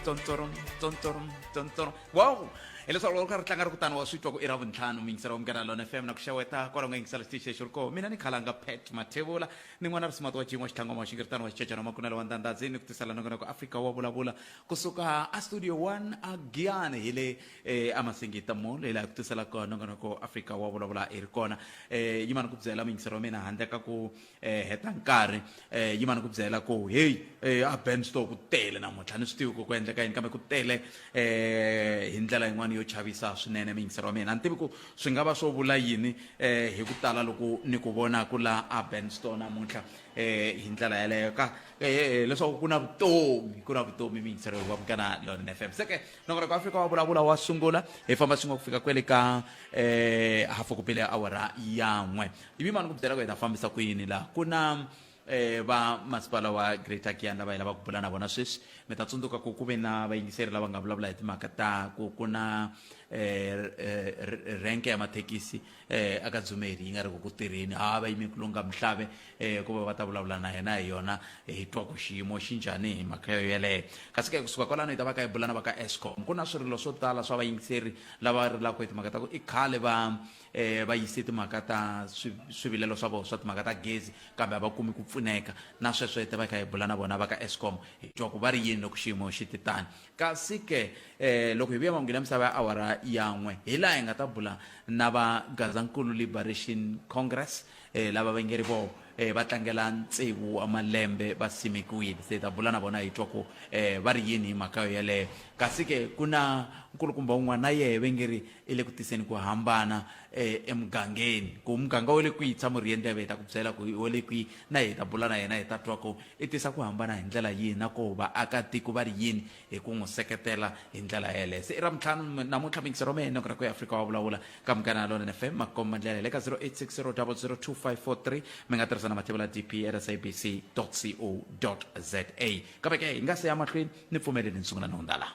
Tontorom, tontorom, tontorom. Wow! Hileswaku loko ri karhi ri tlanga ri kutani wa swi twa ku i ra vuntlhanu muyingiseri wa Munghana Lona FM na ku xeweta kwala u nga yingisela xitichi lexi ri kona. Mina ni khalanga Pat Mathebula ni n'wana Risimati wa Jim wa Xitlhangoma wa Xingiritano wa Xicecana wa Makunela wa Ndandadzi ni ku tisela nongonoko Afrika wa vulavula kusuka a Studio 1 a Giyani hi le eh, a Masingita Mall hi laha ku tisela kona nongonoko Afrika wa vulavula hi ri kona. Eh, yima ni ku byela muyingiseri wa mina handle ka ku eh, heta nkarhi eh, yima ni ku byela ku heyi eh, a benstore ku tele namuntlha ni swi tivi ku ku endleka yini kambe ku tele eh, hi ndlela yin'wana yo chavisa swinene miyingiseri wa mina a ni tivi ku swi nga va swo vula yini eh, hi ku tala loku ni ku vonaku la a benstore namuntlha eh, hi ndlela yeleyo ka eh, leswaku ku na vutomi ku na vutomi miyingiseri wa Munghana Lonene FM se ke nongonoko Afrika wa vulavula wa sungula hi famba swin'we ku fika kwele ka eh, hafu ku bile awara ya n'we ivi mani ku byela ku hi ta fambisa ku yini laha ku na eh, va masipala wa Greater Giyani lava hi lavaka ku bula na vona sweswi mi ta tsundzuka ku ku ve na vayingiseri lava nga vulavula hi timhaka ta ku ku na eh, eh, renke ya mathekisi eh, aka Dzumeri yi nga ri ku ku tirheni ha va yime ku lunga Mhlave eh, ku va va ta vulavula na hina hi yona hi twa ku xiyimo xi njhani hi mhaka yo yeleyo kasi ke kusuka kwalano hi ta va ka hi bula na va ka Eskom ku na swirilo swo tala swa vayingiseri lava rilaka hi timhaka ta ku i khale va eh, va yise timhaka ta swivilelo swa vona swa timhaka ta gezi kambe a va kumi ku pfuneka na sweswo hi ta va hi kha hi bula na vona va ka Eskom hi twa ku va ri yini loko xiyimo xi ti tani kasi ke eh, loko hi vuya mangwini ya misava ya awara ya n'we hi laha hi nga ta bula na va Gazankulu Liberation Congress eh, lava va nge ri vo eh, va tlangela tsevu wa malembe va simekiwile se hi ta bula na vona hi twa ku eh, va ri yini hi mhaka yo yeleyo kasi ke ku na nkulukumba un'wana na yehe ve nge ri i le ku tiseni ku hambana eh, emugangeni ku muganga wa le kwihi tshama u rhiye ndleve hi ta ku byela ku wa le kwihi na hi ta bula na yena hi ta twa ku i tisa ku hambana hi ndlela yihi na ku vaakatiko va ri yini hi ku n'wi seketela hi ndlela yeleyo se i ra mintlhanu namuntlha mingisero mehe noko ra ku ya Afrika wa vulavula ka Munghana Lonene FM makomba ndlela hi le ka 0860 002543 mi nga tirhisa na mathevula dp at sabc co za kambe ke hi nga se ya mahlweni ni pfumeleli ni sungula ni hundza laha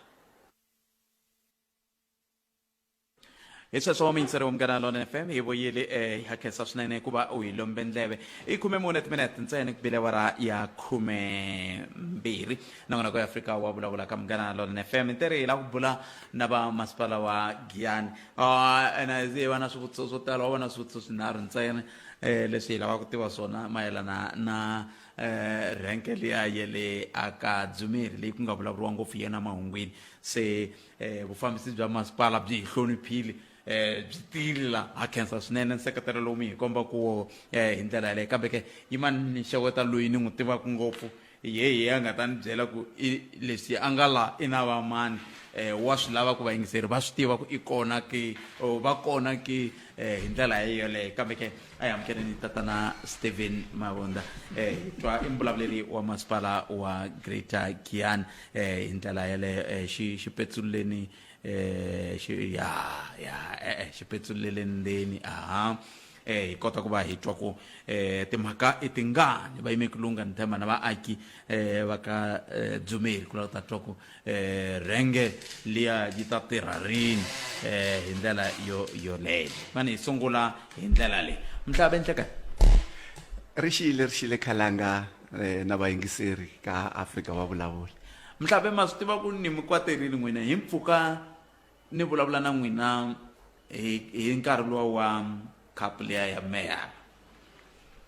hi sweswo muyingiseri wa Munghana Lonene FM hi vuyile eh, ha khensa swinene ku va u hi lombe ndleve i 14 timinete ntsena ku bile awara ya 12 nongonoko ya Afrika wa vulavula ka Munghana Lonene FM ntirhi hi lava ku bula na va masipala wa Giyani ah, ene hi va na swivutiso swo tala wa va na swivutiso swinharhu ntsena eh, leswi hi lavaka ku tiva swona mayelana na eh, renke liya ya le aka Dzumeri leyi ku nga vulavuriwa ngopfu yena mahungwini se eh, vufambisi bya masipala byi hi hloniphile eh, byi tile la ha khensa swinene nseketelo lowu mi hi komba ku wo eh, hi ndlela yaleyo kambe ke yimani ni xeweta loyi ni n'wi tivaka ngopfu ye hi a nga ta ni byela ku i leswi a nga la i na vamani eh, wa swi lava ku vayingiseri va swi tiva ku i kona ke or va kona ke eh, hi ndlela yoleyo kambe ke a hi amukeleni tatana Stephen Mavunda eh, hi twa i mbulavuleri wa masipala wa Greater Giyani eh hi ndlela yaleyo eh xi xi petsululeni eh xi ya ya eh eh xi petsululeni ndzeni aha eh hi kota ku va hi twa ku eh timhaka i tingani va yime ku lungha ni themba na vaaki eh va ka eh, Dzumeri ku lava ku ta twa ku eh rhenge liya yi ta tirha rini eh hi ndlela yo yoleyo mani hi sungula hi ndlela leyi mhlava enhleka ri xile ri xile khalanga eh, na vayingiseri ka Afrika wa vulavula. Mhlave ma swi tiva ku ni mi kwaterile n'wina hi mpfhuka ni vulavula na n'wina hi hi nkarhi luwa wa cup liya ya meyara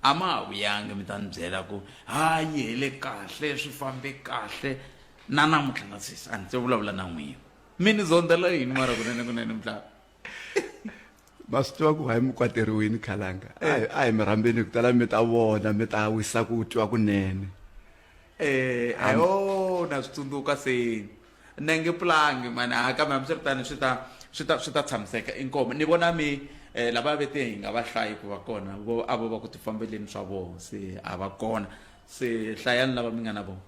a ma ha vuyangi mi ta ni byela ku ha yi hele kahle swi fambe kahle na namuntlha na sweswi a ni se vulavula na n'wina mi ni zondzela yini mara kunene kunene mhlave Ma swi tiva ku hayi mi kwateriwini khalanga a hi- a hi mi rhambeni ku tala mi ta vona mi ta wisa ku twa kunene. Eh, ayo na swi tsundzuka se nenge pulangi mani ha kambe hambiswiritano swi ta swi ta swi ta tshamiseka inkomu ni vona mi eh, lava ve te hi nga va hlayi ku va kona vo a vo va ku tifambeleni swa vona se a va kona se hlayani lava mi nga na vona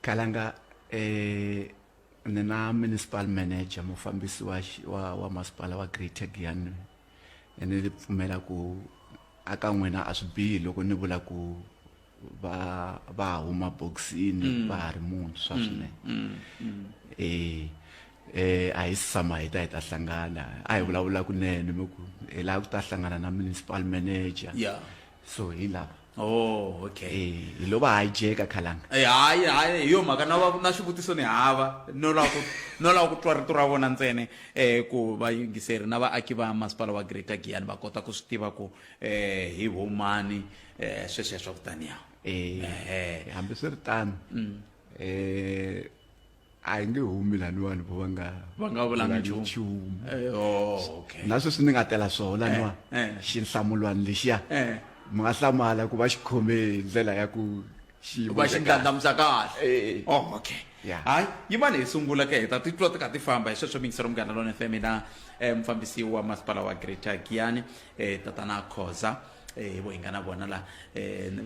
Khalanga eh ni na municipal manager mufambisi wa wa, wa masipala wa Greater Giyani ni pfumela ku aka n'wina a swi bihi loko ni vula ku va va huma boxini mm. va ha ri muntshwa mm. swinene mm. mm. eh eh a hi tshama hi ta hi ta hlangana a hi vulavula kunene mi ku hi lava ku ta hlangana na municipal manager yeah so hi lava. Oh, okay. Eh, hi lo va hijeka khalanga. Eh, hayi hayi hi yo mhaka na va na xivutiso ni hava no lava ku no lava ku twa rito ra vona ntsene eh ku vayingiseri na vaaki va masipala wa Greater Giyani va kota ku swi tiva ku eh hi vomani eh swesweswo kutaniya. Eh, Eh. hambiswiritano eh a hi nge humi laniwani vo va nga Va nga vulanga nchumu. nchumu Eh, oh, okay. na sweswi ni nga tela swoho laniwa Eh, eh. xinhlamulwani lexiya Eh. mi nga hlamala ku va xi khome hi ndlela ya ku xi va xi ndlandlamuxa kahle Eh. oh okay Yeah. hayi yimani hi sungula ke hi ta titwa ti kha ti famba hi sweswo mingisero munghana lona fm na mufambisi wa masipala wa Greater Giyani tatana Khoza hi vo hi nga na vona la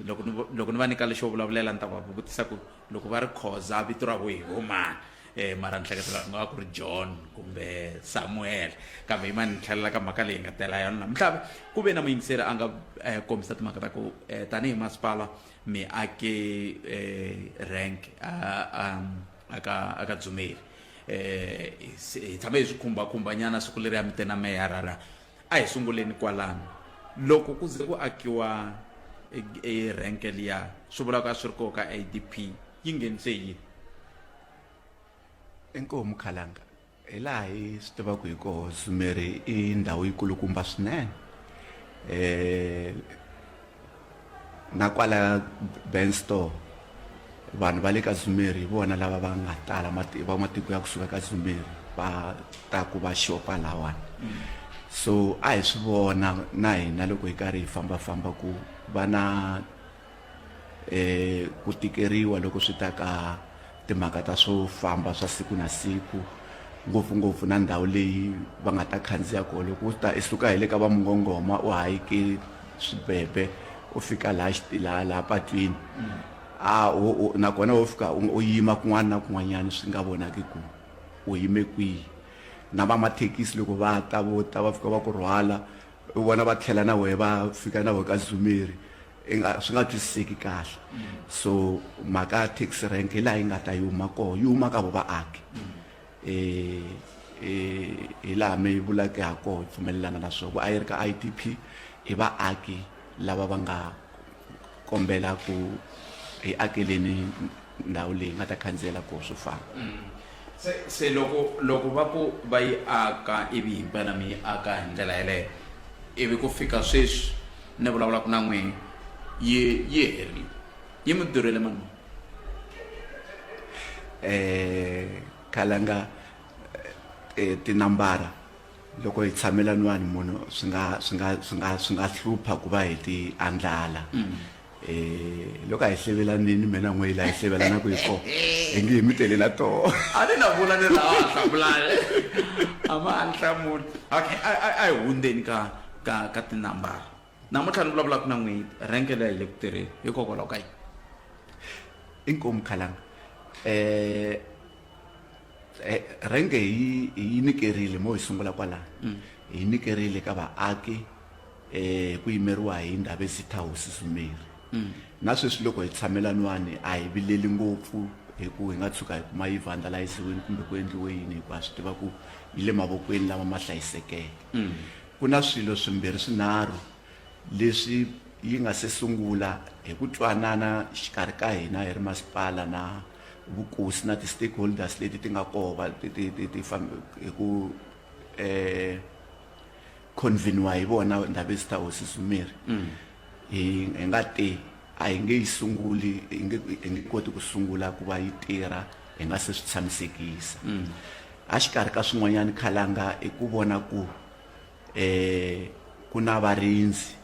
loko ni loko ni va nyika lexo vulavulela ni ta va vutisa ku loko va ri Khoza vito ra vo hi vo mani mara ni hleketela ku nga va ku ri John kumbe Samuel kambe yimani ni tlhelela ka mhaka leyi nga tela yona namuntlha ku ve na muyingiseri a nga kombisa timhaka ta ku tanihi masipala mi ake rank a aka aka Dzumeri hi tshame hi swi khumbakhumba nyana siku leriya mi te na meyara la a hi sunguleni kwalano loko ku ze ku akiwa e renke liya swi vula ku a swi ri koho ka ADP yi nghenise yini? Inkomu Khalanga, hi laha hi swi tivaka hi koho Dzumeri i ndhawu yikulukumba swinene na kwala Benstore vanhu va le ka Dzumeri hi vona lava va nga tala va matiko ya kusuka ka Dzumeri va ta ku va xopa lahawani so a hi swi vona na hina loko hi karhi hi fambafamba ku va na ku tikeriwa loko swi ta ka timhaka ta swo famba swa siku na siku ngopfungopfu na ndhawu leyi va nga ta khandziya kona loko u ta i suka hi le ka va Mungongoma u hayike swibebe u fika laha laha laha patwini a nakona wo fika u yima kun'wana na kun'wanyana swi nga vonaki ku u yime kwihi na va mathekisi loko va ta vo ta va fika va ku rhwala u vona va tlhela na wehe va fika na wehe ka Dzumeri i nga swi nga twisiseki kahle so mhaka ya taxi rank hi laha yi nga ta yi huma koho yi huma ka vo vaaki hi laha mi vulaka ha koho hi pfumelelana na swona ku a yi ri ka I_D_P i vaaki lava va nga kombela ku hi akeleni ndhawu leyi nga ta khandziyela koho swo famba. Se se loko loko va ku va yi aka ivi himpela mi yi aka hi ndlela yeleyo ivi ku fika sweswi ni vulavulaka na n'wina yi yi herile yi mi durhele mali muni? Khalanga tinambara loko hi tshamelaniwani munhu swi nga swi nga swi nga swi nga hlupha ku va hi ti andlala loko a hi hlevelanini me na n'we la hi hlevelanaka hi kona hi nge hi mi tele na toho a ni na vula ni ra hlamulani a ma hlamuli okay a hi hundzeni ka ka ka tinambara namuntlha ni vulavulaka na n'wina renke leyi yi le ku tirheni hikokwalaho ka yini? Inkomu khalanga rhenge hi hi nyikerile mo hi sungula kwalano hi nyikerile ka vaaki ku yimeriwa hi Ndhavezitha Hosi Zumeri na sweswi loko hi tshamelaniwani a hi vileli ngopfu hi ku hi nga tshuka hi kuma yi vandaliziwini kumbe ku endliwe yini hikuva ha swi tiva ku yi le mavokweni lama ma hlayisekeke ku na swilo swimbirhi swinharhu leswi yi nga se sungula hi ku twanana xikarhi ka hina hi ri masipala na vukosi na ti-stakeholders leti ti nga koho va ti ti ti ti hi ku conveniwa hi vona Ndhavezitha Hosi Zumeri hi hi nga te a hi nge yi sunguli hi nge hi nge koti ku sungula ku va yi tirha hi nga se swi tshamisekisa a xikarhi ka swin'wanyana khalanga i ku vona ku ku na varindzi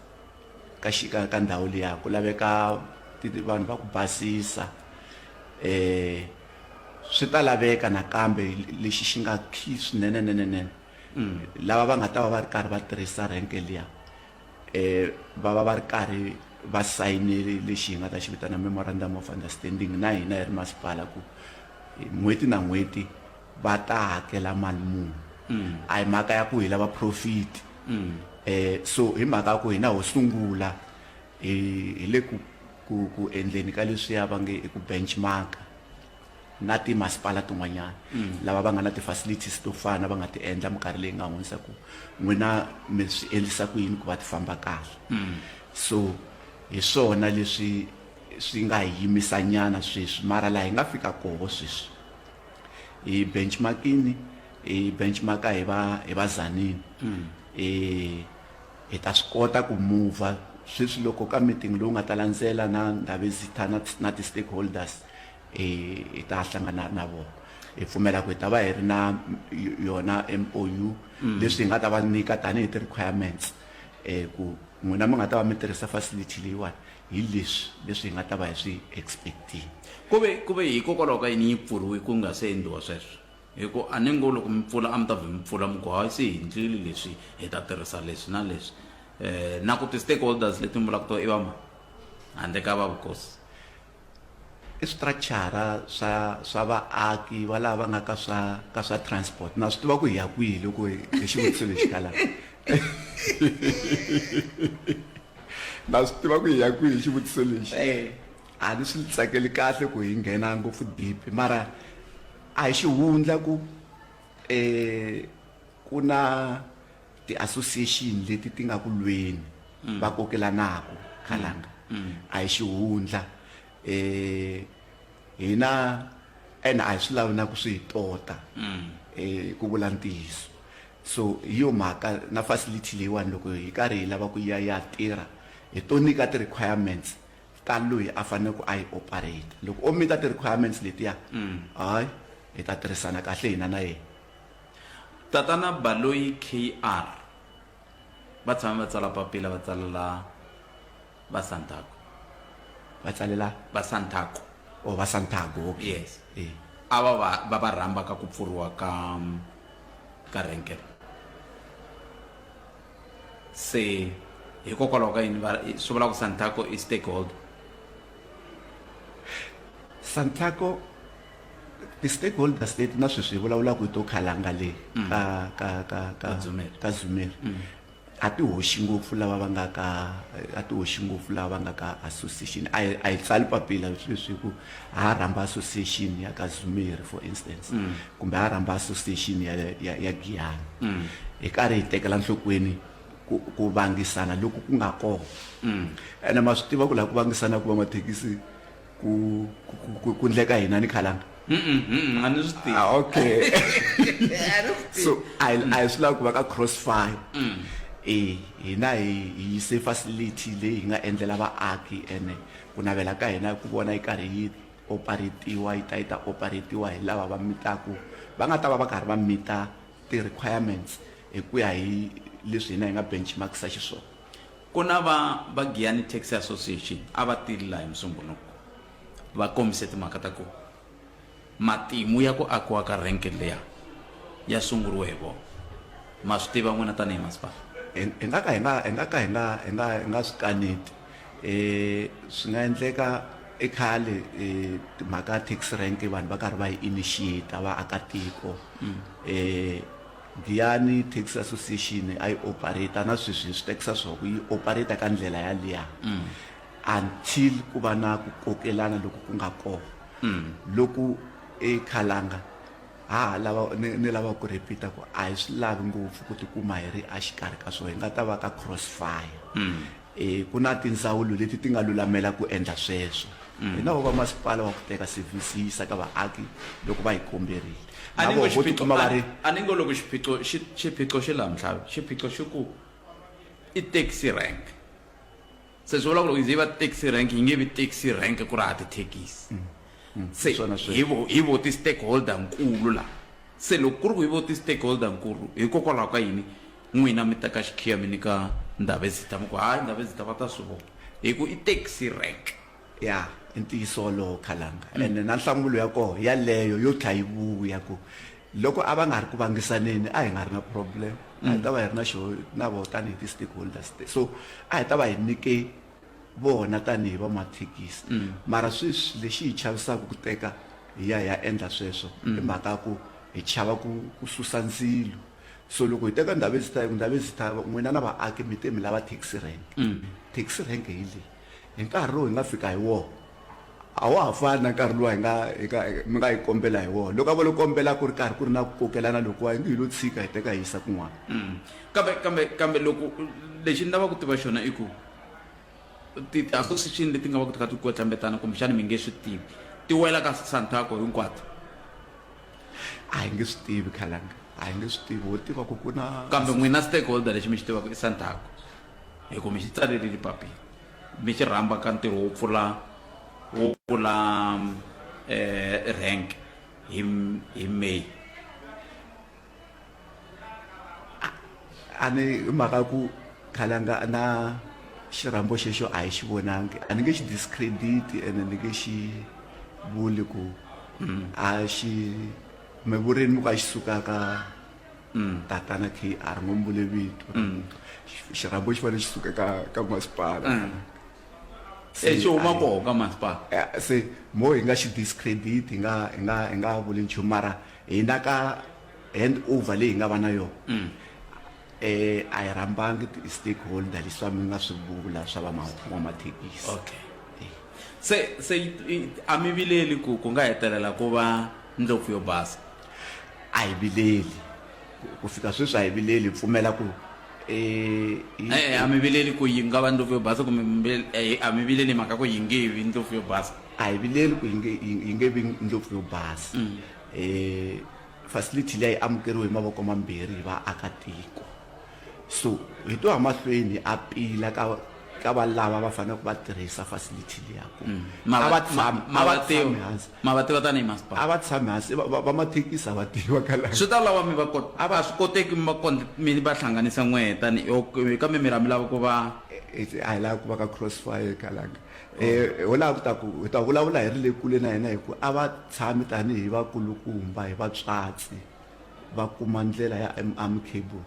ka ka ka ndhawu liya ku laveka vanhu va ku basisa swi ta laveka nakambe lexi xi nga key swinene nene nene lava va nga ta va va ri karhi va tirhisa renke liya va va va ri karhi va sayinele lexi hi nga ta xi vitana memorandum of understanding na hina hi ri masipala ku n'hweti na n'hweti va ta hakela mali muni a hi mhaka ya ku hi lava profit so hi mhaka ya ku hina ho sungula hi hi le ku ku ku endleni ka leswiya va nge i ku benchmark na timasipala tin'wanyana lava va nga na ti-facilities to fana va nga ti endla minkarhi leyi nga hundza ku n'wina mi swi endlisa ku yini ku va ti famba kahle so. Hi swona leswi swi nga hi yimisanyana sweswi, mara laha hi nga fika koho sweswi hi benchmarkini, hi benchmarka hi va hi va Tzaneen. Hi ta swi kota ku move sweswi loko ka meeting lowu nga ta landzela na Ndhavezitha na na ti-stakeholders hi ta hlangana na vona. Hi pfumela ku hi ta va hi ri na yona M_O_U leswi hi nga ta va nyika tanihi ti-requirements ku n'wina mi nga ta va mi tirhisa facility leyiwani hi leswi leswi hi nga ta va hi swi expect-ini. Ku ve ku ve hikokwalaho ka yini yi pfuriwe ku nga se endliwa sweswo? Hi ku a ni ngo loko mi pfula a mi ta vhe mi pfula mi ku hayi se hi ndlile leswi hi ta tirhisa leswi na leswi. Na ku ti-stakeholders leti mi vulaka to i va mani handle ka va vukosi? I switrakichara swa swa vaaki va lava va nga ka swa ka swa transport. Na swi tiva ku hi ya kwihi loko hi xivutiso lexi ka laha. Na swi tiva ku hi ya kwihi xivutiso lexi. A ni swi tsakeli kahle ku hi nghena ngopfu deep mara a hi xihundla ku ku na ti-association leti ti nga ku lweni va kokelanaku khalanga. A hi xihundla hina ene a hi swi lavi na ku swi hi tota ku vula ntiyiso. So hi yo mhaka na facility leyiwani loko hi karhi hi lava ku ya ya tirha hi to nyika ti-requirements ta loyi a fanele ku a yi operate. Loko o meet ti-requirements letiya hayi hi ta tirhisana kahle hina na yena. Tatana Baloyi KR va tshame va tsala papila va tsalela va Santaco. Va tsalela? Va Santaco. Oh, va Santaco, okay. Yes. A va va va va rhamba ka ku pfuriwa ka ka renke. Se hikokwalaho ka yini va swi vula ku Santaco i stakeholder? Santaco ti-stakeholders leti na sweswi hi vulavulaka hi to khalanga le ka ka ka ka ka Dzumeri a ti hoxi ngopfu lava va nga ka a ti hoxi ngopfu lava va nga ka association. A hi a hi tsali papila sweswi ku ha rhamba association ya ka Dzumeri for instance kumbe ha rhamba association ya ya ya Giyani. Hi karhi hi tekela nhlokweni ku ku vangisana loku ku nga kona. Ene ma swi tiva ku laha ku vangisana ku va mathekisi ku ku ku ndleka hina ni khalanga. A ni swi tivi. Ah, okay. So a hi swi lavi ku va ka crossfire. E hina hi yise facility leyi hi nga endlela vaaki ene ku navela ka hina ku vona yi karhi yi operatiwa yi ta yi ta operatiwa hi lava va mitaku va nga ta va va karhi va mita ti-requirements hi ku ya hi leswi hina hi nga benchmarkisa xiswona. Ku na va va Giyani Taxi Association a va tile laha hi Musumbhunuku va kombise timhaka ta ku matimu ya ku akiwa ka renke liya ya sunguriwe hi vona. Ma swi tiva n'wina tanihi masipala? Hi hi nga ka hi nga hi nga ka hi nga hi nga hi nga swi kaneti. Swi nga endleka i khale timhaka taxi rank vanhu va karhi va yi initiate vaakatiko. Giyani Taxi Association a yi operate na sweswi hi swi tekisa swona ku yi operate ka ndlela yaliya until ku va na ku kokelana loku ku nga kona loku ekhalanga ha ha lava ni, ni lava ku repeat ku a hi swi lavi ngopfu ku tikuma hi ri exikarhi ka swona hi nga ta va ka crossfire. Ku na tindzawulo leti ti nga lulamela ku endla sweswo. Hina ho va masipala wa ku teka sevhisi yi yisa ka vaaki loko va yi komberile. A Na ni ngo voho vo xiphiqo tikuma va ri. A ni ngo loko xiphiqo xi xiphiqo xi laha Mhlavi, xiphiqo xi ku i taxi rank. Se swi vula ku loko yi ze yi va taxi rank yi nge vi taxi rank ku ri hava tithekisi. Se Hi swona sweswo. hi vo hi vo ti-stakeholder nkulu laha. Se loko ku ri ku hi vo ti-stakeholder nkulu hikokwalaho ka yini N'wina mi teka xikhiya mi nyika Ndhavezitha mi ku, Hayi, Ndhavezitha va ta swi vona, hi ku i taxi rank. Ya, i ntiyiso wolowo, Khalanga. Ene na nhlamulo ya koho yaleyo yo tlha yi vuya ku loko a va nga ri ku vangisaneni a hi nga ri na problem. A hi ta va hi ri na xo na voho tanihi ti-stakeholders. So a hi ta va hi nyike vona tanihi vamathekisi. Mara sweswi lexi hi chavisaka ku teka hi ya hi ya endla sweswo i mhaka ya ku hi chava ku ku susa ndzilo. So loko hi teka Ndhavezitha hi ku Ndhavezitha n'wina na vaaki mi te mi lava taxi rank. Taxi rank hi leyi. Hi nkarhi lowu hi nga fika hi wona a wa ha fani na nkarhi luwa hi nga hi nga mi nga yi kombela hi wona. Loko a vo lo kombela ku ri karhi ku ri na ku kokelana lokuwa hi nge hi lo tshika hi teka hi yisa kun'wana. Kambe kambe kambe loko lexi ni lavaka ku tiva xona i ku. Ti-association leti nga va ku ti kha ti kwetlambetana kumbexani mi nge swi tivi ti wela ka Santaco hinkwato? A hi nge swi tivi, khalanga, a hi nge swi tivi. Ho tiva ku ku na Kambe n'wina stakeholder lexi mi xi tivaka i Santaco, hi ku mi xi tsalerile papila mi xi rhamba ka ntirho wo pfula rank hi May. A ni hi mhaka ku khalanga na xirhambo xexo a hi xi vonangi, a ni nge xi discredit ene ni nge xi vuli ku a xi mi vurini mi ku a xi suka ka tatana KR ngo mi vule vito. Xirhambo xi fanele xi suka ka masipala. Se xi huma koho ka masipala. Se mo hi nga xi discredit, hi nga vuli nchumu, mara hina ka hand over leyi hi nga va na yona a hi rhambangi ti-stakeholder leswi mi nga swi vula swa van'wamathekisi. Okay, se a mi vileli ku nga hetelela ku va ndlopfu yo basa? A hi vileli ku fika sweswi, a hi vileli. Hi pfumela ku A mi vileli ku yi nga va ndlopfu yo basa kumbe a mi vileli mhaka ku yi nge vi ndlopfu yo basa? A hi vileli ku yi nge vi ndlopfu yo basa. Facility leyi amukeriwe hi mavoko mambirhi hi vaakatiko, so hi to ya mahlweni hi apila ka va lava va faneleke va tirhisa facility liya ku a va tshami, a va tshami hansi. Ma va tiva tanihi masipala? A va tshami hansi, va mathekisi a va tiva kala. Swi ta lava mi va a va swi koteki mi va mi va hlanganisa n'wehe tani kambe mi ra mi lava ku va A hi lava ku va ka crossfire kalanga. Ho lava ku ta ku hi ta vulavula hi ri le kule na hina, hi ku a va tshami tanihi vakulukumba, hi vatswatsi, va kuma ndlela ya amicable.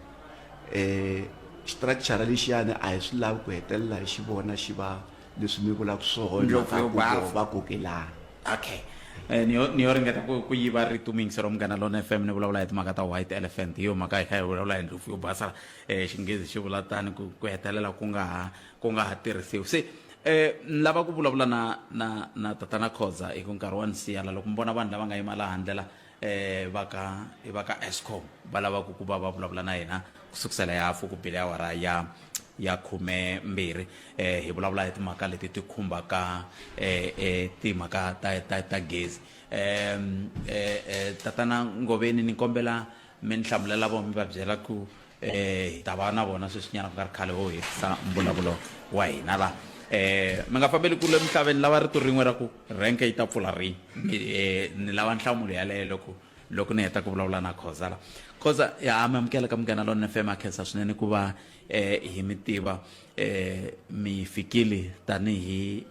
Structure lexiyani a hi swi lavi ku hetelela hi xi vona xi va leswi mi vulaka swona. Ndlopfu yo ku basa. Va kokelana. Okay, ni yo ringeta ku yiva rito muyingiseri wa Munghana Lona FM. Ni vulavula hi timhaka ta white elephant, hi yo mhaka hi kha hi vulavula hi ndlopfu yo basa. Xinghezi xi vula tani ku hetelela ku nga ha tirhisiwi. Se ni lava ku vulavula na tatana Khoza hi ku nkarhi wa ni siyala. Loko mi vona vanhu lava nga yima laha ndlela va ka Eskom va lavaka ku va va vulavula na hina ku sukusela ya hafu ku bile awara ya 12, hi vulavula hi timhaka leti ti khumbaka timhaka ta gezi. Tatana Ngoveni, ni kombela mi ni hlamulela vo mi va byela ku hi ta va na vona sweswinyana ku nga ri khale ho hetisa mbulavulo wa hina la. Mi nga fambeli kule misaveni, lava rito rin'we ra ku renke yi ta pfula rini. Ni lava nhlamulo yaleyo loko ni heta ku vulavula na Khoza la. Khoza ya, mi amukela ka Munghana Lona FM. A khensa swinene ku va hi mi tiva. Mi fikile tanihi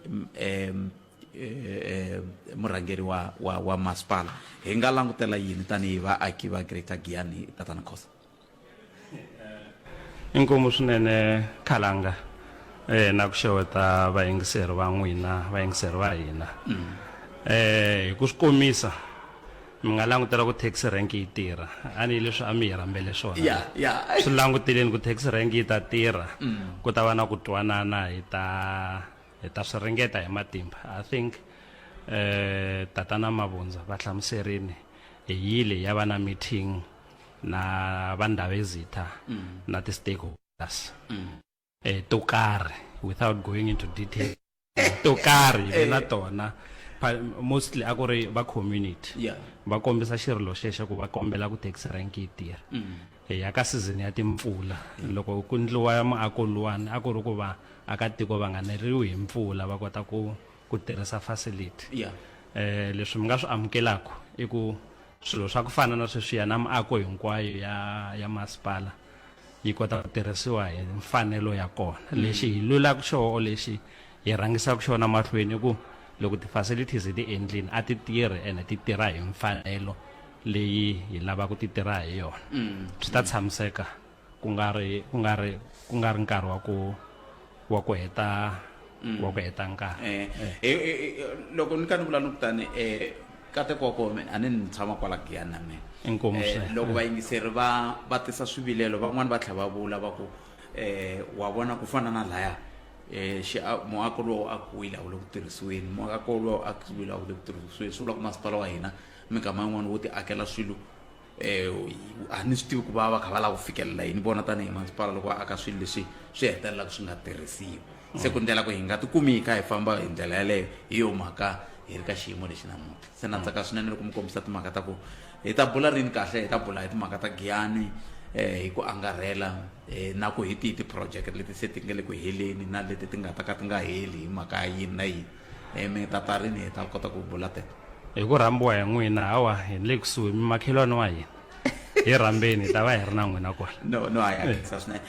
murhangeri wa masipala. Hi nga langutela yini tanihi vaaki va Greater Giyani, tatana Khoza? Inkomu swinene, khalanga, na ku xeweta vayingiseri va n'wina, vayingiseri va hina. Hi ku swi komisa, mi nga langutela ku taxi rank yi tirha a ni leswi a mi hi rhambele swona. Swi languteleni ku taxi rank yi ta tirha, ku ta va na ku twanana, hi ta swi ringeta hi matimba. I think tatana Mavundza va hlamuserini, hi yile ya va na meeting na va Ndhavezitha na ti-stakeholders to karhi, without going into detail, to karhi hi ve na tona. Mostly a ku ri va community. Va kombisa xirilo xexo ku va kombela ku taxi rank yi tirha. Hi ya ka season ya timpfula, loko ku ndliwa muako luwani a ku ri ku va akatiko va nga neriwi hi mpfula, va kota ku tirhisa facility. Leswi mi nga swi amukelaku i ku swilo swa ku fana na sweswiya na miako hinkwayo ya masipala yi kota ku tirhisiwa hi mfanelo ya kona. Lexi hi lwelaka xoho, lexi hi rhangisaka xona mahlweni, i ku loko ti-facilities hi ti endlini a ti tirhi ene ti tirha hi mfanelo leyi hi lavaka ti tirha hi yona, swi ta tshamiseka ku nga ri nkarhi wa ku heta nkarhi. Loko ni ka ni vula ni kutani kateko wa kona a ni ni tshama kwala Giyani na mina. Inkomu swinene. Loko vayingiseri va tisa swivilelo, van'wani va tlhela va vula va ku wa vona ku fana na laya muako lowu wu akiwile a wu le ku tirhisiweni, muako lowu wu akiwile a wu le ku tirhisiweni. Swi vula ku masipala wa hina minkama yin'wana wo ti akela swilo, a ni swi tivi ku va va kha va lava ku fikelela yini vona tanihi masipala loko va aka swilo leswi swi hetelelaka swi nga tirhisiwi. Se ku ndlela ku hi nga tikumi hi kha hi famba hi ndlela yaleyo, hi yo mhaka hi ri ka xiyimo lexi namuntlha. Se na tsaka swinene loko mi kombisa timhaka ta ku hi ta bula rini kahle, hi ta bula hi timhaka ta Giyani hi ku angarhela na ku hi tihi ti-project leti se ti nga le ku heleni na leti ti nga ta ka ti nga heli hi mhaka ya yini na yini. Mi ta ta rini hi ta kota ku bula teto? Hi ku rhambiwa hi n'wina, hawa hi le kusuhi, mi makhelwani wa hina. Hi rhambeni, hi ta va hi ri na n'wina kwala. No, no, a hi khensa swinene.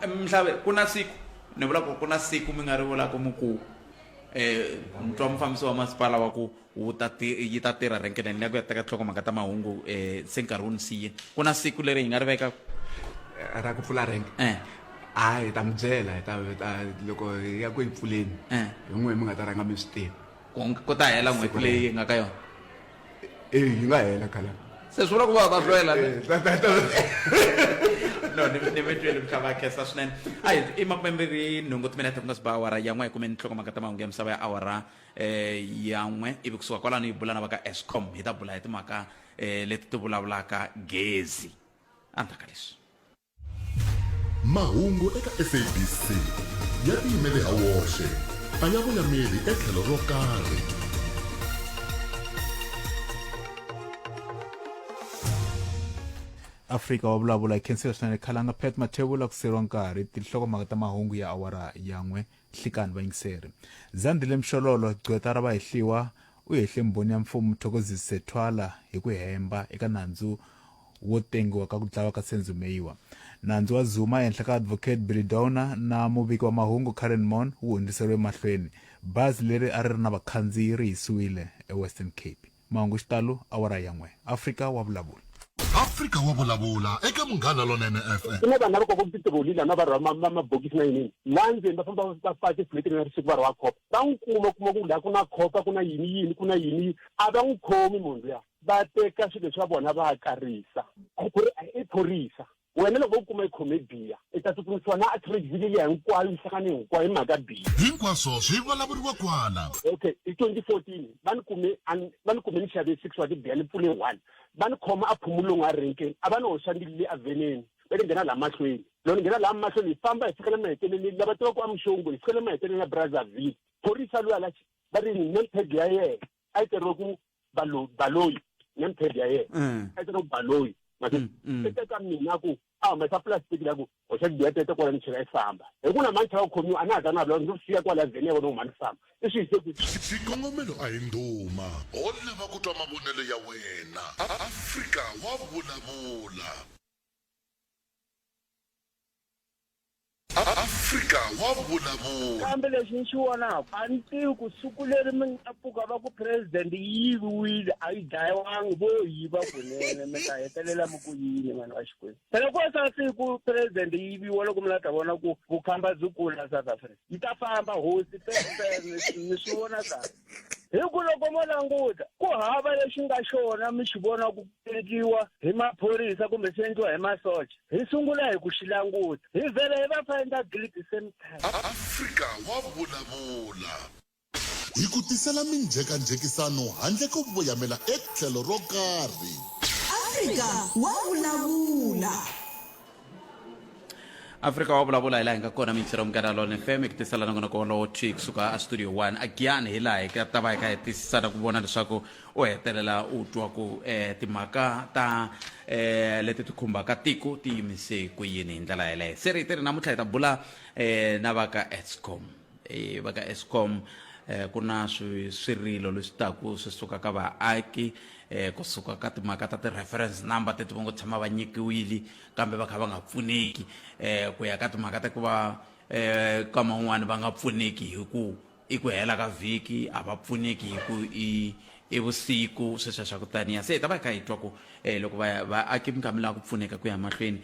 Mhlave, ku na siku ni vula ku ku na siku mi nga ri vulaka mi ku mi twa mufambisi wa masipala wa ku wu ta yi ta tirha renke leyi ni ya ku ya teka nhlokomhaka ta mahungu se nkarhi wu ni siyile. Ku na siku leri hi nga ri vekaka? Ra ku pfula renke? A hi ta mi byela, hi ta loko hi ya ku yi pfuleni hi n'we mi nga ta rhanga mi swi tiva. Ku ta hela n'hweti leyi hi nga ka yona? E yi nga hela khala. Se swi vula ku va ta hlwela ne? No, ni mi twele mi tlhava khensa swinene. A hi i 28 timinete ku nga si ba awara ya n'we, hi kumeni nhlokomhaka ta mahungu ya misava ya awara ya n'we, ivi kusuka kwalano hi bula na va ka Eskom, hi ta bula hi timhaka leti ti vulavulaka gezi. Endzhaku ka leswi. Mahungu eka SABC ya tiyimele ha woxe, a ya voyameli etlhelo ro karhi. Afrika wa vulavula hi khensile swinene Khalanga Pat Mathebula ku seriwa nkarhi tinhlokomhaka ta mahungu ya awara ya n'we nhlikani vayingiseri. Zandile Mshololo gqweta ra vahehliwa u hehle mbhoni ya mfumo Mthokozisi Sethwala hi ku hemba eka nandzu wo tengiwa ka ku dlawa ka Senzo Meyiwa. Nandzu wa Zuma ehenhla ka Advocate Billy Downer na muviki wa mahungu Karen Moon wu hundziseriwe emahlweni. Bazi leri a ri ri na vakhandziyi ri hisiwile eWestern Cape. Mahungu xitalo awara ya n'we. Afrika wa vulavula. Afrika wa vulavula eka Munghana Lonene FM. Ku na vanhu lava kokaka titiroli lana va rhwala mabokisi na yiniyini laha ndzeni va famba va fake flat na vusiku va rhwala copper va n'wi kuma kuma ku laha ku na copper ku na yini yini ku na yini a va n'wi khomi munhu luya va teka swilo swa vona va karisa ku ri i phorisa wena loko u kuma i khome biya i ta tsutsumisiwa na attribute liya hinkwayo yi hlangane hinkwayo hi mhaka biya Hinkwaswo swi vulavuriwa kwala. Okay hi 2014 va ni kume va ni kume ni xave 6 wa tibiya ni pfule 1 va ni khoma a phumulong a renkeni a va ni hoxa ni le aveneni va ni nghena laha mahlweni loko ni nghena laha mahlweni hi famba hi fika le maheteleleni lava tivaka amuxongo hi fika le maheteleleni ya Brazzaville phorisa luya la va ri name tag ya yena a yi tsariwe ku baloyi name tag ya yena a yi tsariwe ku baloyi i teka mina ku a humesa plastic la ku hoxa tibiya tete kwala ni chela i famba hi ku na mani chava ku khomiwa a na ha ta na vulavula ndzi siya kwala vhene ya vona ku mhani famba i swi yise ku Xikongomelo a hi ndhuma, ho lava ku twa mavonelo ya wena. Afrika wa vulavula. Afrika wa vulavula. Kambe lexi ni xi vonaka a ni tivi ku siku leri mi nga pfuka va ku president yi yiviwile a yi dlayiwangi vo yiva kunene mi ta hetelela mi ku yini vanhu va Xikwembu. Phela ku sa siku president yi yiviwa loko mi la ta vona ku vukhamba byi kula South Africa yi ta famba hosi ni swi vona kahle. Hi ku loko mo languta ku hava lexi nga xona mi xi vona ku endliwa hi maphorisa kumbe swi endliwa hi masocha hi sungula hi ku xi languta hi vhela hi va find guilty same time. Afrika wa vulavula. Hi ku tisela minjhekanjhekisano handle ko voyamela etlhelo ro karhi. Afrika wa vulavula. Afrika wa vulavula hi laha hi nga kona mintirho Munghana Lone FM hi ku tisela nongonoko wolowo thwi kusuka a studio 1 a Giyani hi laha hi ka ta va hi kha hi tiyisisa na ku vona leswaku u hetelela u twa ku timhaka ta leti ti khumbaka tiko ti yimise ku yini hi ndlela yeleyo. Se ri ri namuntlha hi ta bula na va ka Eskom. Va ka Eskom ku na swirilo leswi taku swi suka ka vaaki kusuka ka timhaka ta ti-reference number teti va ngo tshama va nyikiwile kambe va kha va nga pfuneki ku ya ka timhaka ta ku va kama un'wani va nga pfuneki hi ku i ku hela ka vhiki a va pfuneki hi ku i i vusiku sweswiya swa ku taniya. Se hi ta va hi kha hi twa ku loko va vaaki mi kha mi lava ku pfuneka ku ya mahlweni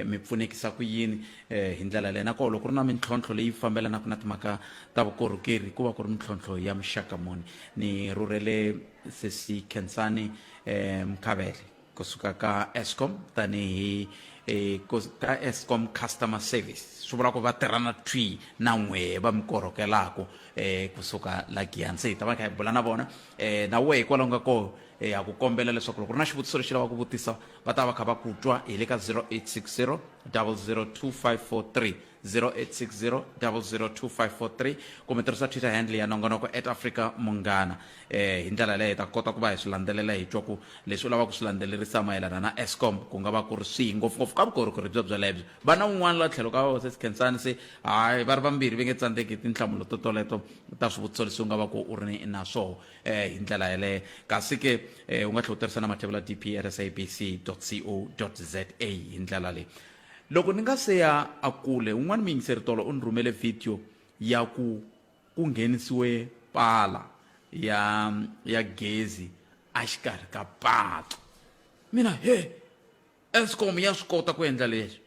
mi pfunekisa ku yini hi ndlela leyi. Na koho loko ku ri na mintlhontlho leyi fambelanaka na timhaka ta vukorhokeri ku va ku ri mintlhontlho ya muxaka muni. Ni rhurhele sesi Khensani Mkhabele kusuka ka Eskom tanihi ka Eskom Customer Service, swi vula ku va tirhana thwi na n'wehe va mi korhokelaku kusuka la Giyani. Se hi ta va kha hi bula na vona na wehe kwalaho nga koho ha ku kombela leswaku loko ri na xivutiso lexi lavaka ku vutisa va ta va kha va ku twa hi le ka 0860 002543. 0860 002543 kumbe tirhisa Twitter handle ya nongonoko at Africa Munghana. Hi ndlela yaleyo hi ta kota ku va hi swi landzelela hi twa ku leswi u lavaka ku swi landzelerisa mayelana na Eskom ku nga va ku ri swihi ngopfungopfu ka vukorhokeri byo byolebyo. Va na un'wana la tlhelo ka Sesi Khensani se hayi va ri vambirhi va nge tsandzeki tinhlamulo to toleto ta swivutiso leswi u nga va ku u ri na swoho hi ndlela yaleyo. Kasi ke u nga tlhela u tirhisa na mathebula dp at sabc co za hi ndlela leyi. Loko ni nga se ya a kule un'wana muyingiseri tolo u ni rhumele video ya ku ku nghenisiwe pala ya ya gezi exikarhi ka patu. Mina he Eskom ya swi kota ku endla leswi.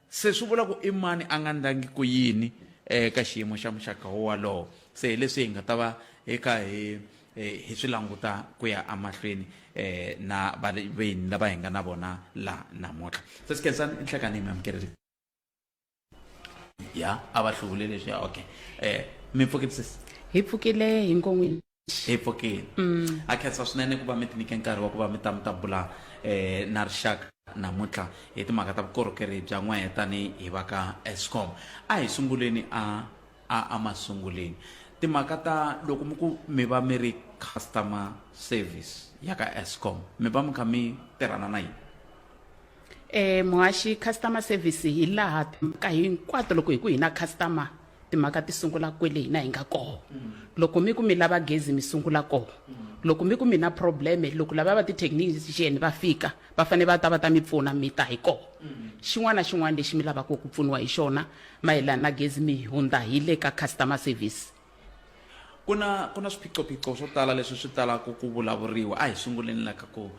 Se swi vula ku i mani a nga ndlangi ku yini eka xiyimo xa muxaka wowalowo. Se hi leswi hi nga ta va hi kha hi hi swi languta ku ya emahlweni na veni lava hi nga na vona la namuntlha. Se Skhensani i nhlekani hi mi amukerile. Ya a va hluvule leswiya okay. Mi pfukile sesi? Hi pfukile hi nkon'wini. Hi pfukile. Ha khensa swinene ku va mi tinyike nkarhi wa ku va mi ta mi ta bula na rixaka namuntlha hi timhaka ta vukorhokeri bya n'wehe tani hi va ka Eskom. A hi sunguleni a a emasunguleni timhaka ta loko mi ku mi va mi ri customer service ya ka Eskom mi va mi kha mi tirhana na yini? Muhaxi, customer service hi laha timhaka hinkwato loko hi ku hi na customer timhaka ti sungula kwele hina hi nga koho. Loko mi ku mi lava gezi mi sungula koho. Loko mi ku mi na probleme loko lava va ti-technician va fika va fanele va ta va ta mi pfuna mi ta hi koho. Xin'wana na xin'wana lexi mi lavaka ku pfuniwa hi xona mayelana na gezi mi hundza hi le ka customer service. Ku na ku na swiphiqophiqo swo tala leswi swi talaka ku vulavuriwa. A hi sunguleni la ka ku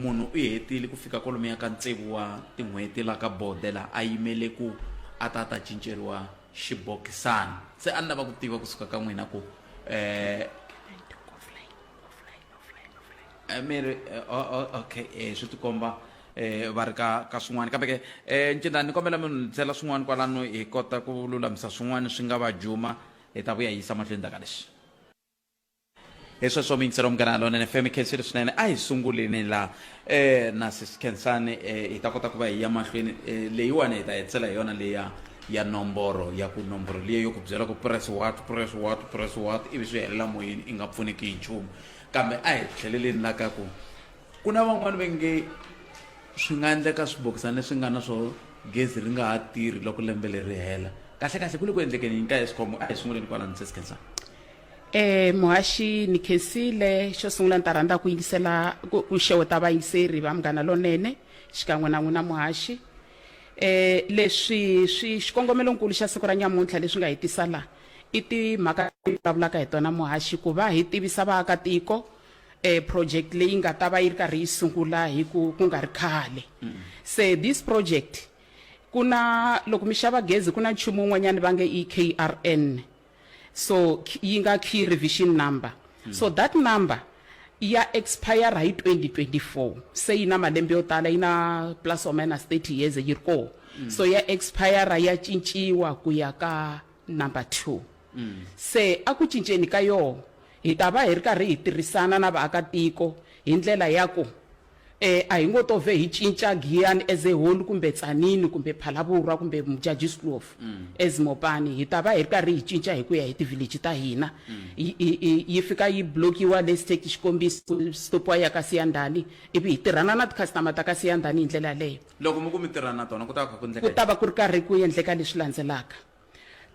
munhu u hetile ku fika kwalomuya ka tsevu wa tin'hweti la ka bode la a yimele ku a ta ta cinceriwa xibokisana. Se a ni lava ku tiva kusuka ka n'wina ku mi ri okay swi tikomba va ri ka ka swin'wana kambe ke Ncindani ni kombela mi ni byela swin'wana kwalano hi kota ku lulamisa swin'wana swi nga va juma hi ta vuya hi yisa mahlweni ndzhaku ka leswi. Hi sweswo miyingiselo Munghana Lonene FM khensile swinene a hi sunguleni la na Sis Khensani hi ta kota ku va hi ya mahlweni leyiwani hi ta hetisela hi yona leya ya nomboro ya ku nomboro liya yo ku byela ku press what press what press what ivi swi helela moyeni i nga pfuneki hi nchumu kambe a hi tlheleleni la ka ku ku na van'wani va nge swi nga endleka swibokisana leswi nga na swo gezi ri nga ha tirhi loko lembe leri hela kahle kahle ku le ku endlekeni yini ka Eskom a hi sunguleni kwalano Sis Khensani. Muhaxi ni khensile xo sungula ni ta rhandza ku yingisela ku ku xeweta vayingiseri va Munghana Lonene xikan'we na n'wina muhaxi. Leswi swi xikongomelonkulu xa siku ra nyamuntlha leswi nga hi tisa la i timhaka hi vulavulaka hi tona muhaxi ku va hi tivisa vaakatiko project leyi nga ta va yi ri karhi yi sungula hi ku ku nga ri khale. Se this project ku na loko mi xava gezi ku na nchumu wun'wanyana va nge i KRN. So yi nga key revision number. So that number ya expire hi 2024 se yi na malembe yo tala yi na plus or minus 30 years yi ri koho. So ya expire ya cinciwa ku ya ka number 2. Se a ku cinceni ka yoho hi ta va hi ri karhi hi tirhisana na vaakatiko hi ndlela ya ku A hi ngo to vhe hi cinca Giyani as a whole kumbe Tzaneen kumbe Phalaborwa kumbe Modjadjiskloof as Mopani. Hi ta va hi ri karhi hi cinca hi ku ya hi ti-village ta hina. Yi, yi, yi fika yi block-iwa let's take xikombiso stopiwa ya ka Siyandhani ivi hi tirhana na ti-customer ta ka Siyandhani hi ndlela yaleyo. Loko mi ku mi tirhana na tona ku ta va kha ku endleka Ku ta va ku ri karhi ku endleka leswi landzelaka.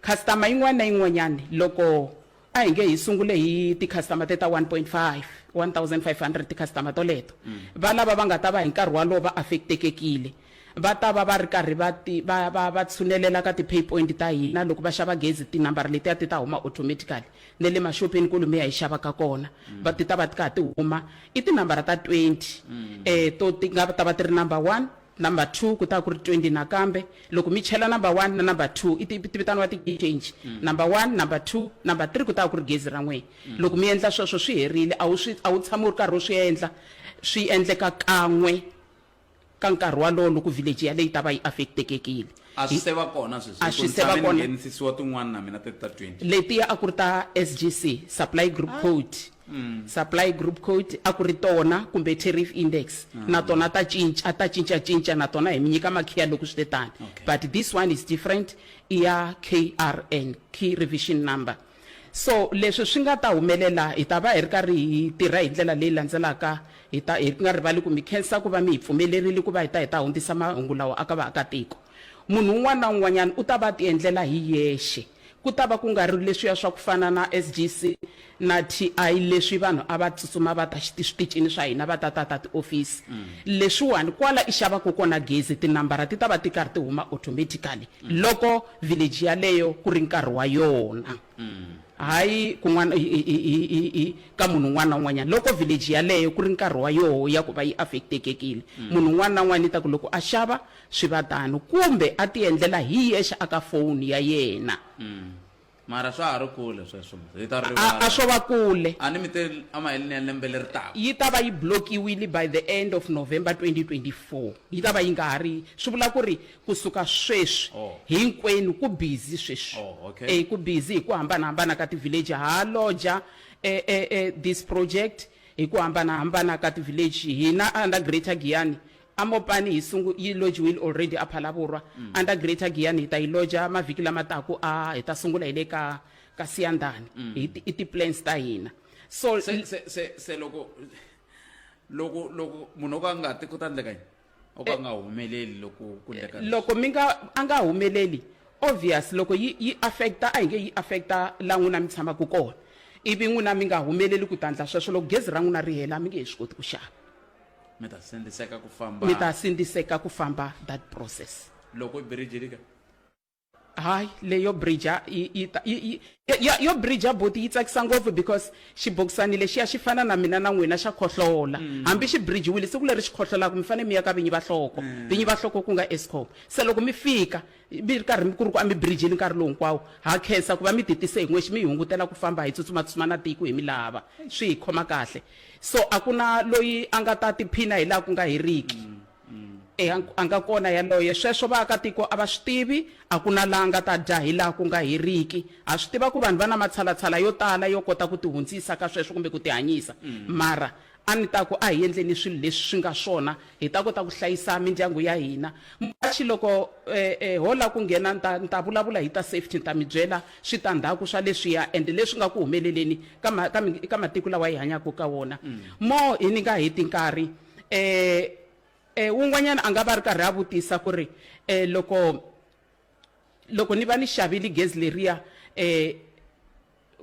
Customer yin'wana na yin'wanyana loko A hi nge hi sungule hi ti-customer te ta 1.5, 1500 ti-customer toleto. Va lava va nga ta va hi nkarhi walowo va affectekekile, va ta va va ri karhi va ti, va, va, va tshunelela ka ti-pay point ta hina. Loko va xava gezi tinambara letiya ti ta huma automatically ne le maxopeni kolomuya hi xavaka kona, va ti ta va ti karhi ti huma. I tinambara ta 20 to ti nga ta va ti ri number one, Number 2 ku ta va ku ri 20 nakambe. Loko mi chela number 1 na number 2 i ti ti vitaniwa ti key change. Number 1, number 2, number 3 ku ta va ku ri gezi ra n'wehe. Loko mi endla sweswo swi herile a wu swi a wu tshami u ri karhi u swi endla swi endleka kan'we ka nkarhi walowo loko village yaleyo yi ta va yi affectekekile. A swi se va kona sweswi A hi ku swi ni se va tshame ni kona. nghenisisiwa tin'wana na mina teti ta 20. Letiya a ku ri ta SGC, Supply Group Code. Supply group code a ku ri tona kumbe tariff index na tona ta cinca ta cinca cinca na tona hi mi nyika makhiya loko swi te tani. But this one is different i ya KRN key revision number. So leswi swi nga ta humelela hi ta va hi ri karhi hi tirha hi ndlela leyi landzelaka hi ta hi nga rivali ku mi khensa ku va mi hi pfumelerile ku va hi ta hi ta hundzisa mahungu lawa aka vaakatiko. Munhu un'wana na un'wanyana u ta va a tiendlela hi yexe. Ku ta va ku nga ri leswiya swa ku fana na SGC na TI leswi vanhu a va tsutsuma va ta switichini swa hina va ta ta ta tiofisi. Leswiwani kwala i xavaka kona gezi tinambara ti ta va ti karhi ti huma automatically loko village yaleyo ku ri nkarhi wa yona. Hayi kun'wana hi ka munhu un'wana na un'wanyana. Loko village yaleyo ku ri nkarhi wa yoho ya ku va yi affect-ekekile, munhu un'wana na un'wana i ta ku loko a xava swi va tano kumbe a tiendlela hi yexe aka foni ya yena. Mara swa ha ri kule sweswo hi ta A, a rivala. swo va kule. A ni mi te emaheleni ya lembe leri taka. Yi ta va yi blokiwile by the end of November 2024. Yi ta va yi nga ha ri, swi vula ku ri kusuka sweswi Oh. hinkwenu ku busy sweswi. Oh, okay. E, ku busy hi ku hambana-hambana ka ti-village. Ha loja e, e, e, this project hi ku hambana-hambana ka ti-village. Hina under Greater Giyani A Mopani hi sungu yi lojiwile already a Phalaborwa. Under Greater Giyani hi ta yi loja mavhiki lama taku a hi ta sungula hi le ka ka Siyandhani. Hi ti i ti plans ta hina. So Se se se se loko loko loko munhu o ka a nga ti ku ta endleka yini? O ka a nga humeleli loko ku endleka leswi. Loko mi nga a nga humeleli obvious loko yi yi affecta a hi nge yi affecta la n'wina mi tshamaka kona ivi n'wina mi nga humeleli ku ta ndla sweswo loko gezi ra n'wina ri hela mi nge he swi koti ku xava. Mi ta sindziseka ku famba. Mi ta sindziseka ku famba that process. Loko i bridge ka? Hayi, leyo bridge yi yi ta yi yi yo bridge buti yi tsakisa ngopfu because xibokisani lexiya xi fana na mina na n'wina xa khohlola. Hambi xi bridge-wile siku leri xi khohlolaka mi fanele mi ya ka vinyi va hloko. Vinyi va hloko ku nga Eskom. Se loko mi fika mi ri karhi ku ri ku a mi bridge-ini nkarhi lowu hinkwawo, ha khensa ku va mi titise hi n'wexe mi hi hungutela ku famba hi tsutsuma-tsutsuma na tiko hi mi lava. Swi hi khoma kahle. So a ku na loyi a nga ta tiphina hi laha ku nga heriki. E, a nga kona yaloye. Sweswo vaakatiko a va swi tivi, a ku na la nga ta dya hi laha ku nga heriki. Ha swi tiva ku vanhu va na matshalatshala yo tala yo kota ku tihundzisa ka sweswo kumbe ku tihanyisa. Mara a ni ta ku a hi endleni swilo leswi swi nga swona hi ta kota ku hlayisa mindyangu ya hina. Muhaxi loko ho lava ku nghena ni ta ni ta vulavula hi ta safety ni ta mi byela switandhaku swa leswiya and leswi nga ku humeleleni ka ma ka ka matiko lawa hi hanyaka ka wona. More hi ni nga heti nkarhi wun'wanyana a nga va a ri karhi a vutisa ku ri loko loko ni va ni xavile gezi leriya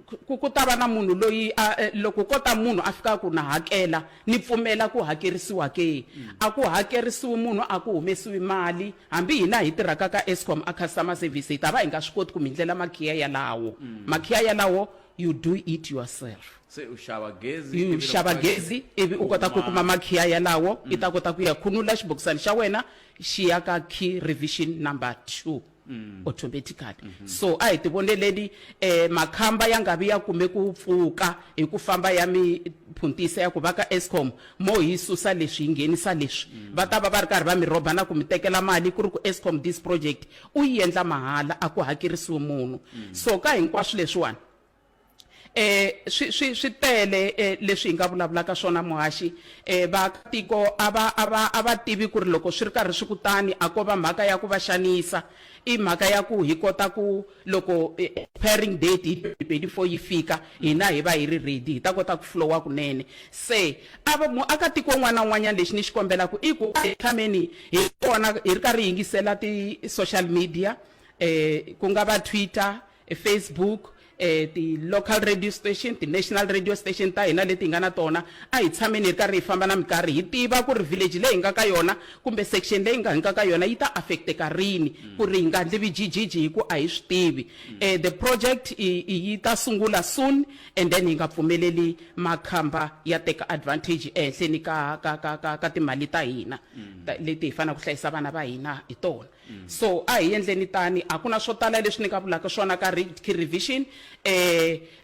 ku ku ta va na munhu loyi a eh, loko ko ta munhu a fika ku na hakela ni pfumela ku hakerisiwa ke a ku hakerisiwi munhu a ku humesiwi mali hambi hina hi tirhaka ka Eskom a customer service hi ta va hi nga swi koti ku mi ndlela makhiya yalawo makhiya yalawo you do it yourself se u xava gezi u xava gezi ivi u kota ku kuma makhiya yalawo i ta kota ku ya khunula xibokisani xa wena xi ya ka key revision number 2 automatically so a hi tivoneleni eh makhamba ya nga vi ya kume ku pfuka hi ku famba ya mi phuntisa ya ku va ka Eskom mo hi susa leswi hi nghenisa leswi va ta va va ri karhi va mi rhoba na ku mi tekela mali ku ri ku Eskom this project u yi endla mahala a ku hakerisiwi munhu so ka hinkwaswo leswiwani eh swi swi swi tele eh, leswi hi nga vulavulaka swona muhaxi eh vaakatiko a va a va a va tivi ku ri loko swi ri karhi swi ku tani a ko va mhaka ya ku va xanisa i mhaka ya ku hi kota ku loko eh, expiring date hi 2024 yi fika hina hi va hi ri ready hi ta kota ku flowa kunene se a va muakatiko un'wana na un'wanyana lexi ni xi kombelaka i ku a hi tshameni hi kona hi ri karhi hi yingisela ti-social media eh ku nga va Twitter Facebook, eh, ti-local radio station, ti-national radio station ta hina leti hi nga na tona, a hi tshameni hi ri karhi hi famba na minkarhi hi tiva ku ri village leyi hi nga ka yona kumbe section leyi nga hi nga ka yona yi ta affecteka rini ku ri hi nga ndli vijijiji hi ku a hi swi tivi. Eh, the project i, i yi ta sungula soon and then hi nga pfumeleli makhamba ya teka advantage ehenhleni ka ka ka ka, ka timali ta hina ta, leti hi faneleke ku hlayisa vana va hina hi tona. So a hi endleni tani, a ku na swo tala leswi ni nga vulaka swona ka revision.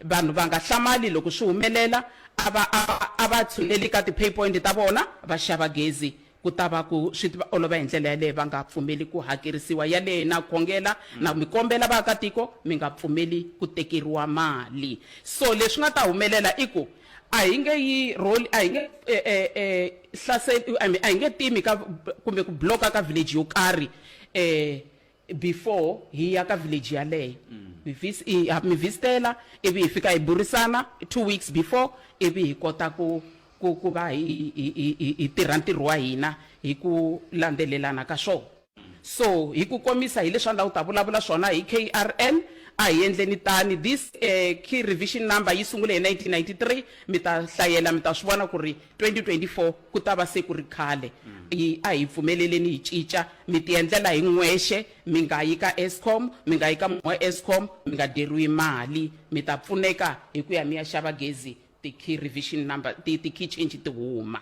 Vanhu va nga hlamali loko swi humelela, a va, a va, a va tshuneli ka ti-pay point ta vona va xava gezi. Ku ta va ku swi va olova hi ndlela yaleyo, va nga pfumeli ku hakerisiwa. Yaleyo na khongela na mi kombela vaakatiko mi nga pfumeli ku tekeriwa mali. So leswi nga ta humelela i ku a hi nge yi roll, a hi nge hlaseli, I mean, a hi nge timi ka kumbe ku block-a ka village yo karhi before hi ya ka village yaleyo. Mi vis-, i, ha, mi visitela ivi hi fika hi burisana 2 weeks before, ivi hi kota ku, ku, ku va hi, hi, hi, hi, hi tirha ntirho wa hina hi ku landzelelana ka swona. So hi ku komisa hi leswi a ni lava ku ta vulavula swona hi KRN, a hi endleni tani. This key revision number yi sungule hi 1993, mi ta hlayela mi ta swi vona ku ri 2024 ku ta va se ku ri khale. Hi, a hi pfumeleleni hi cinca, mi tiendlela hi n'wexe, mi nga yi ka Eskom, mi nga yi ka munhu wa Eskom, mi nga dyeriwi mali, mi ta pfuneka hi ku ya mi ya xava gezi ti key revision number, ti, ti key change ti huma.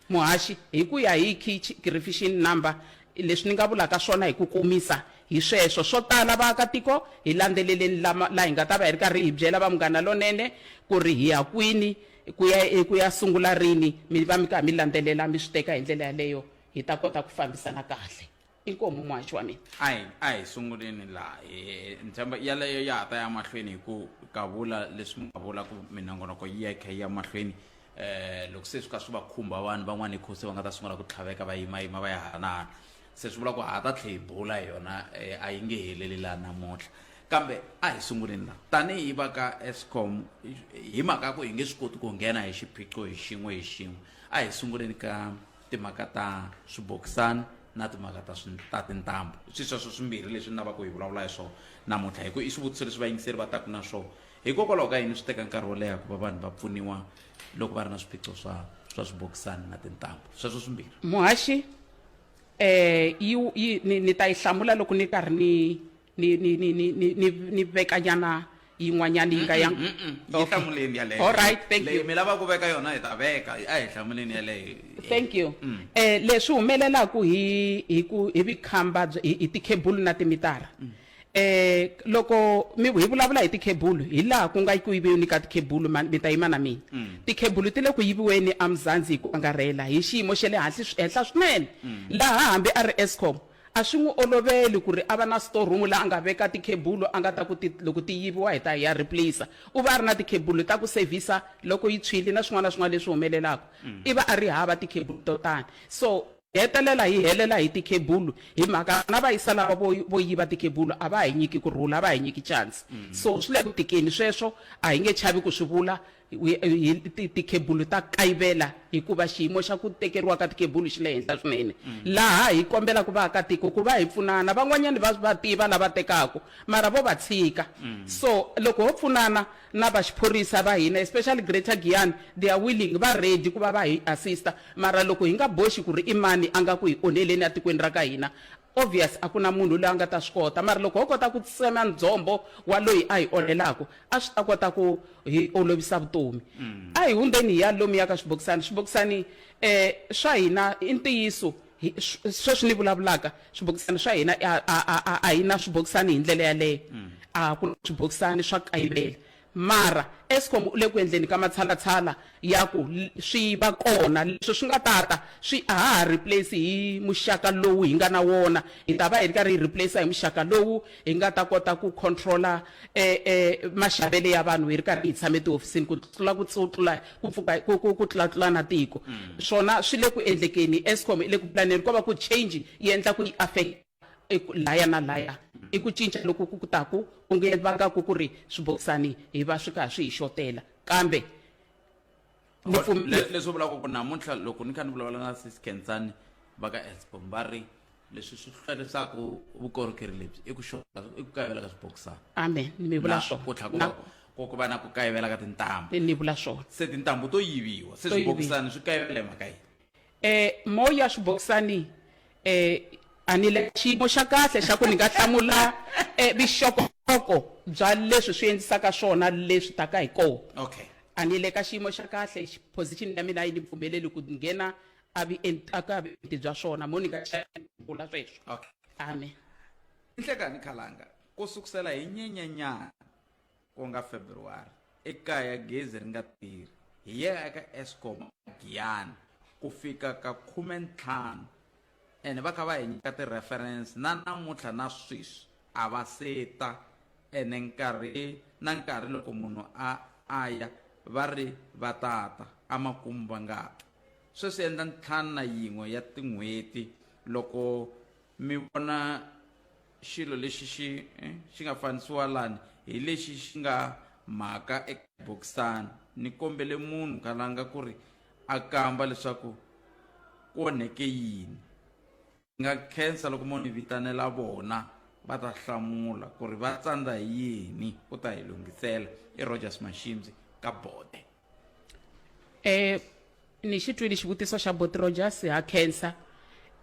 Muhaxi, hi ku ya hi key revision number, leswi ni nga vulaka swona hi ku komisa hi sweswo. Swo tala vaakatiko hi landzeleleni lama, laha hi nga ta va hi ri karhi hi byela va Munghana Lonene ku ri hi ya kwini, ku ya, ku ya sungula rini, mi va mi karhi mi landzelela mi swi teka hi ndlela yaleyo, hi ta kota ku fambisana kahle. Inkomu muhaxi wa mina. A hi, a hi sunguleni laha. Hi, ni tshemba yaleyo ya ha ta ya mahlweni hi ku ka vula leswi mi nga vula ku minongonoko yi ya yi kha yi ya mahlweni. Loko se swi kha swi va khumba vanhu van'wana hi khosi va nga ta sungula ku tlhaveka va yimayima va ya hala na hala. Se swi vula ku ha ta tlhe hi bula hi yona, a yi nge heleli laha namuntlha. Kambe a hi sunguleni laha. Tanihi va ka Eskom, hi mhaka ya ku hi nge swi koti ku nghena hi xiphiqo hi xin'we hi xin'we, a hi sunguleni ka timhaka ta swibokisani na timhaka ta ta tintambu. Swi sweswo swimbirhi leswi ni lavaka ku hi vulavula hi swona namuntlha, hi ku i swivutiso leswi vayingiseri va taka na swona. Hikokwalaho ka yini swi teka nkarhi wo leha ku va vanhu va pfuniwa loko va ri na swiphiqo swa swibokisani na tintambu? Sweswo swimbirhi. Muhaxi, yi, yi, ni, ni ta yi hlamula loko ni karhi ni, ni, ni, ni, ni, ni, ni, ni vekanyana yin'wanyana yi nga ya Yi hlamuleni yaleyo. All right, thank Leyi you. mi lava ku veka yona hi ta veka, a hi hlamuleni yaleyo. Thank you. Leswi humelelaku hi, hi ku, hi vukhamba bya, hi, hi tikhebulu na timitara. Loko mi, hi vulavula hi tikhebulu, hi laha ku nga ku yiviweni ka tikhebulu, ma, mi ta yima na mina. Tikhebulu ti le ku yiviweni eMzansi hi ku angarhela, hi xiyimo xa le hansi, henhla swinene. Laha hambi a ri Eskom, A swi n'wi oloveli ku ri a va na storeroom laha a nga veka tikhebulu a nga ta ku ti loko ti yiviwa hi ta hi ya replace. U va a ri na tikhebulu ta ku sevhisa loko yi tshwile na swin'wana na swin'wana leswi humelelaka. I va a ri hava tikhebulu to tani. So hi hetelela hi helela hi tikhebulu hi mhaka na vayisa lava vo vo yiva tikhebulu a va ha hi nyiki ku rhula, a va ha hi nyiki chance. So swi le ku tikeni sweswo, a hi nge chavi ku swi vula. Tikhebulu ta kayivela hikuva xiyimo xa ku tekeriwa ka tikhebulu xi le henhla swinene. Laha hi kombelaka vaakatiko ku va hi pfunana, van'wanyana va va tiva lava tekaka mara vo va tshika. So loko ho pfunana na va xiphorisa va hina especially Greater Giyani, they are willing, va ready ku va va hi assist-a mara loko hi nga boxi ku ri i mani a nga ku hi onheleni etikweni ra ka hina, obvious a ku na munhu loyi a nga ta swi kota. Mara loko ho kota ku tsema ndzhombo wa loyi a hi onhelaka, a swi ta kota ku hi olovisa vutomi. A hi hundzeni hi ya lomuya ka swibokisani. Swibokisani swa hina i ntiyiso, hi, sweswi ni vulavulaka, swibokisani swa hina a, a, a, a, a hi na swibokisani hi ndlela yaleyo. A ku na swibokisani swa kayivela. Mara Eskom u le ku endleni ka matshalatshala ya ku swi va kona. Leswi swi nga ta ta swi a ha ha replace hi muxaka lowu hi nga na wona, hi ta va hi ri karhi hi replace hi muxaka lowu hi nga ta kota ku control-a maxavelo ya vanhu hi ri karhi hi tshame tihofisini ku tlula ku tlula ku pfuka ku ku ku tlulatlula na tiko. Swona swi le ku endlekeni, Eskom i le ku pulaneni, ko va ku change yi endla ku yi affect i ku laya na laya i ku cinca loku ku ku taku ku nge vangaku ku ri swibokisani hi va swi karhi swi hi xotela kambe ni pfum- Leswi vulaka ku namuntlha loko ni kha ni vulavula na sis Khensani va ka Eskom va ri leswi swi hlwerisaka vukorhokeri lebyi i ku xota i ku kayivela ka swibokisana. Amen, mi vula Na swona. ku tlhela ku Na va ku ku va na ku kayivela ka tintambu. Ni vula swona. Se tintambu to yiviwa, se To yiviwa. swibokisana swi kayivela hi mhaka yini? Moya swibokisani a ni le xiyimo xa kahle xa ku ni nga hlamula vuxokoxoko bya leswi swi endlisaka swona leswi taka hi kona. A ni le ka xiyimo xa kahle, position ya mina a yi ni pfumeleli ku nghena a vi a ka vuenti bya swona, mo ni nga vula sweswo. Amen. Nhlekani Khalanga, ku sukusela hi Nyenyenyana ku nga February, ekaya gezi ri nga tirhi, hi ye eka Eskom Giyani. ku fika ka 15 ene va kha va hi nyika ti-reference na namuntlha na sweswi a va se ta ene nkarhi na nkarhi loko munhu a a ya va ri va tata emakumu va nga ta sweswi endla 51 ya tin'hweti loko mi vona xilo lexi xi eh, xi nga fanisiwa lani hi lexi xi nga mhaka eka bokisana ni kombele munhu kalanga ku ri a kamba leswaku ku onheke yini ni nga khensa loko mo ni vitanela vona va ta hlamula ku ri va tsandza hi yini ku ta hi lunghisela i Rogers Mashimzi ka bode eh ni xi twile xivutiso xa boti Rogers ha khensa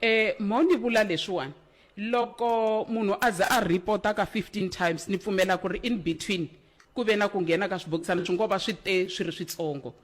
eh mo ni vula leswiwani loko munhu a za a report-a ka 15 times ni pfumela ku ri in between ku ve na ku nghena ka swibokisana swi ngo va swi te swi ri switsongo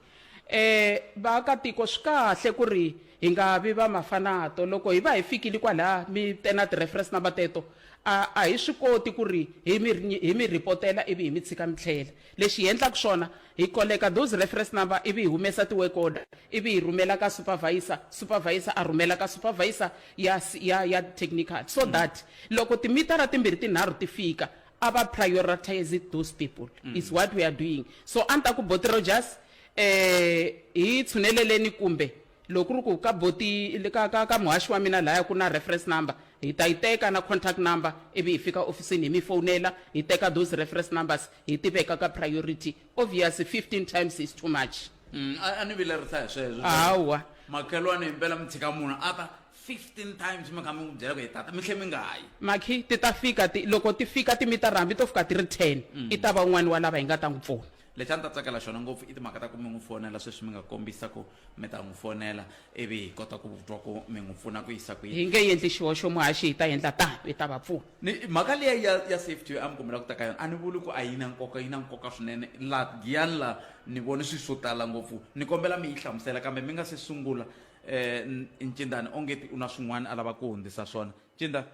eh vaakatiko swi kahle ku ri hi nga vi va mafanato loko hi va hi fikile kwalaya mi te na ti-reference number teto a a hi swi koti ku ri hi mi hi mi rhipotela ivi hi mi tshika mi tlhela lexi hi endlaka xona hi koleka those reference number ivi hi humesa ti-work order ivi hi rhumela ka supervisor supervisor a rhumela ka supervisor ya ya ya technical so that loko timitara timbirhi tinharhu ti fika a va prioritize those people mm. is what we are doing so a ni ta ku boti rogers eh hi tshuneleleni kumbe loko ri ku ka boti ka ka ka muhaxi wa mina laya ku na reference number hi ta yi teka na contact number ivi hi fika ofisini hi mi fonela hi teka those reference numbers hi ti veka ka priority obvious 15 times is too much mm, a ni vilerisa hi sweswo hawa makhelwani himpela mi tshika munhu a ta 15 times mi kha mi n'wi byela ku hi tata mi tlhe mi nga yi makhi ti ta fika ti loko ti fika timitara hambi to fika ti ri 10 mm. i ta va un'wana wa lava hi nga ta n'wi pfuna lexi a ni ta tsakela xona ngopfu i timhaka ta ku mi n'wi fonela sweswi mi nga kombisa ku mi ta n'wi fonela ivi hi kota ku twa ku mi n'wi pfuna ku yisa kwihi hi nge endli xihoxo muhaxi hi ta endla tano hi ta va pfuna ni mhaka liya ya ya safety a mi kombela ku ta ka yona a ni vuli ku a yi na nkoka yi na nkoka swinene la giyani la ni vone swilo swo tala ngopfu ni kombela mi yi hlamusela kambe mi nga se sungula eh ncindani ongeti u na swin'wana a lava ku hundzisa swona ncinda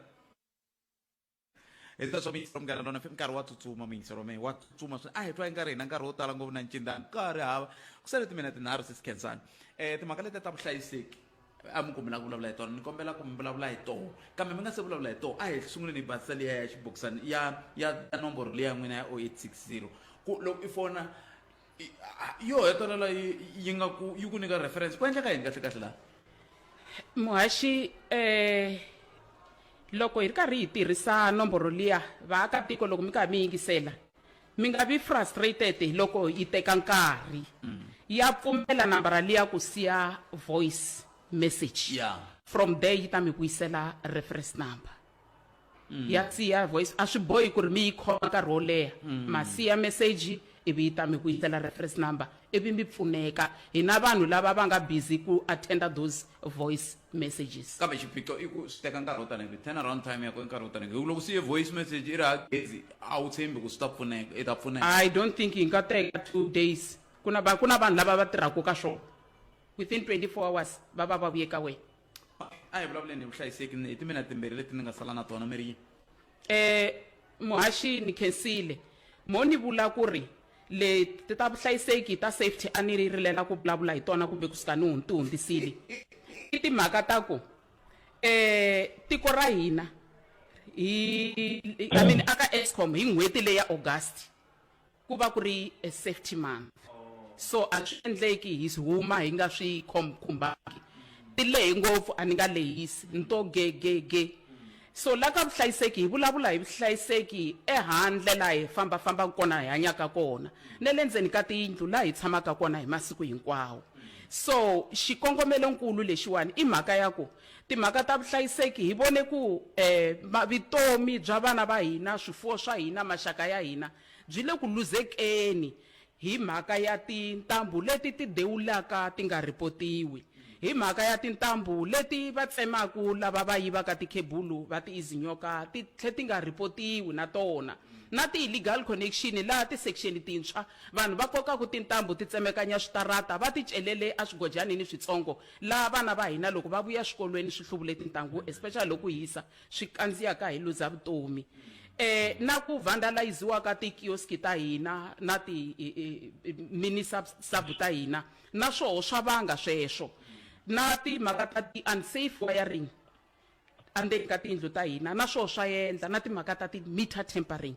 hi sweswo miyingisero munghana lona fm nkarhi wa tsutsuma miyingisero mehe wa tsutsuma swinene a hi twa yi nga ri hina nkarhi wo tala ngopfu na ncindani nkarhi hava ku sale timina tinharhu sesi khensani um timhaka letiya ta vuhlayiseki a mi kombela ku vulavula hi tona ni kombela ku mi vulavula hi toho kambe mi nga se vulavula hi toho a hi sunguleni hi basisa liya ya xibokisani ya ya ya nomboro liya ya n'wina ya 0860 ku loko i fona yo hetelela yi yi nga ku yi ku nyika reference ku endleka yini kahle kahle laha muhaxi eh loko hi ri karhi hi tirhisa nomboro liya vaakatiko loko mi karhi mi yingisela mi nga vi frustrated hi loko yi teka nkarhi ya pfumela nambara liya ku siya voice message Yeah. from there yi ta mi vuyisela reference number mm. ya siya voice a swi bohi ku ri mi yi khoma nkarhi wo leha mm. ma siya message ivi yi ta mi vuyisela reference number ivi mi pfuneka hi na vanhu lava va nga busy ku attenda those voice messages kambe xiphiqo i ku swi teka nkarhi wo tanihi turn around time ya ku nkarhi wo tanihi loko siye voice message i ri ha gezi a wu tshembi ku swi ta pfuneka i ta pfuneka i don't think yi nga teka two days ku na ku na vanhu lava va tirhaka ka swona within 24 hours va va va vuye ka wena a hi vulavuleni hi vuhlayiseki hi timina timbirhi leti ni nga sala na tona mi ri yini eh muhaxi ni khensile mo ni vula ku ri leti ta vuhlayiseki ta safety a ni rilela ku vulavula hi tona kumbe kusuka ni ti hundzisile i timhaka ta ku eh tiko ra hina hi I mean aka Eskom hi n'hweti leyi ya August ku va ku ri a safety month so a swi endleki hi huma hi nga swi khumbaki ti lehe ngopfu a ni nga lehisi ni to ge ge ge so la ka vuhlayiseki hi vulavula hi vuhlayiseki ehandle laha hi fambafambaka kona hi hanyaka kona na le ndzeni ka tiyindlu laha hi tshamaka kona hi masiku hinkwawo so xikongomelonkulu lexiwani i mhaka ya ku timhaka ta vuhlayiseki hi vone ku um vutomi bya vana va hina swifuwo swa hina maxaka ya hina byi le ku luzekeni hi mhaka ya tintambu leti ti dewulaka ti nga ripotiwi hi mhaka ya tintambu leti va tsemaku lava va yivaka tikhebulu va ti izinyoka ti tlhe ti nga ripotiwi na tona na ti-illegal connection laha ti-section tintshwa vanhu va kokaku tintambu ti tsemekanya switarata va ti celele eswigojanini switsongo laha vana va hina loko va vuya swikolweni swi hluvule tintangu especially loko hisa swi kandziyaka hi luza vutomi eh na ku vandaliziwa ka ti-kioski ta hina na ti mini sub, sub ta hina na swoho swa vanga sweswo Na timhaka ta ti-unsafe wiring endzeni ka tiyindlu ta hina na swoho swa endla, na timhaka ta ti-meter tampering.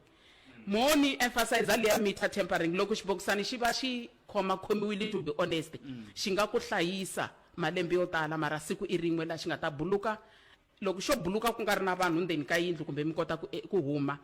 Mo ni emphasize leya meter tampering, loko xibokisani xi va xi khomakhomiwile to be honest, xi nga ku hlayisa malembe yo tala mara siku i rin'we laha xi nga ta buluka. Loko xo buluka ku nga ri na vanhu ndzeni ka yindlu kumbe mi kota ku ku huma,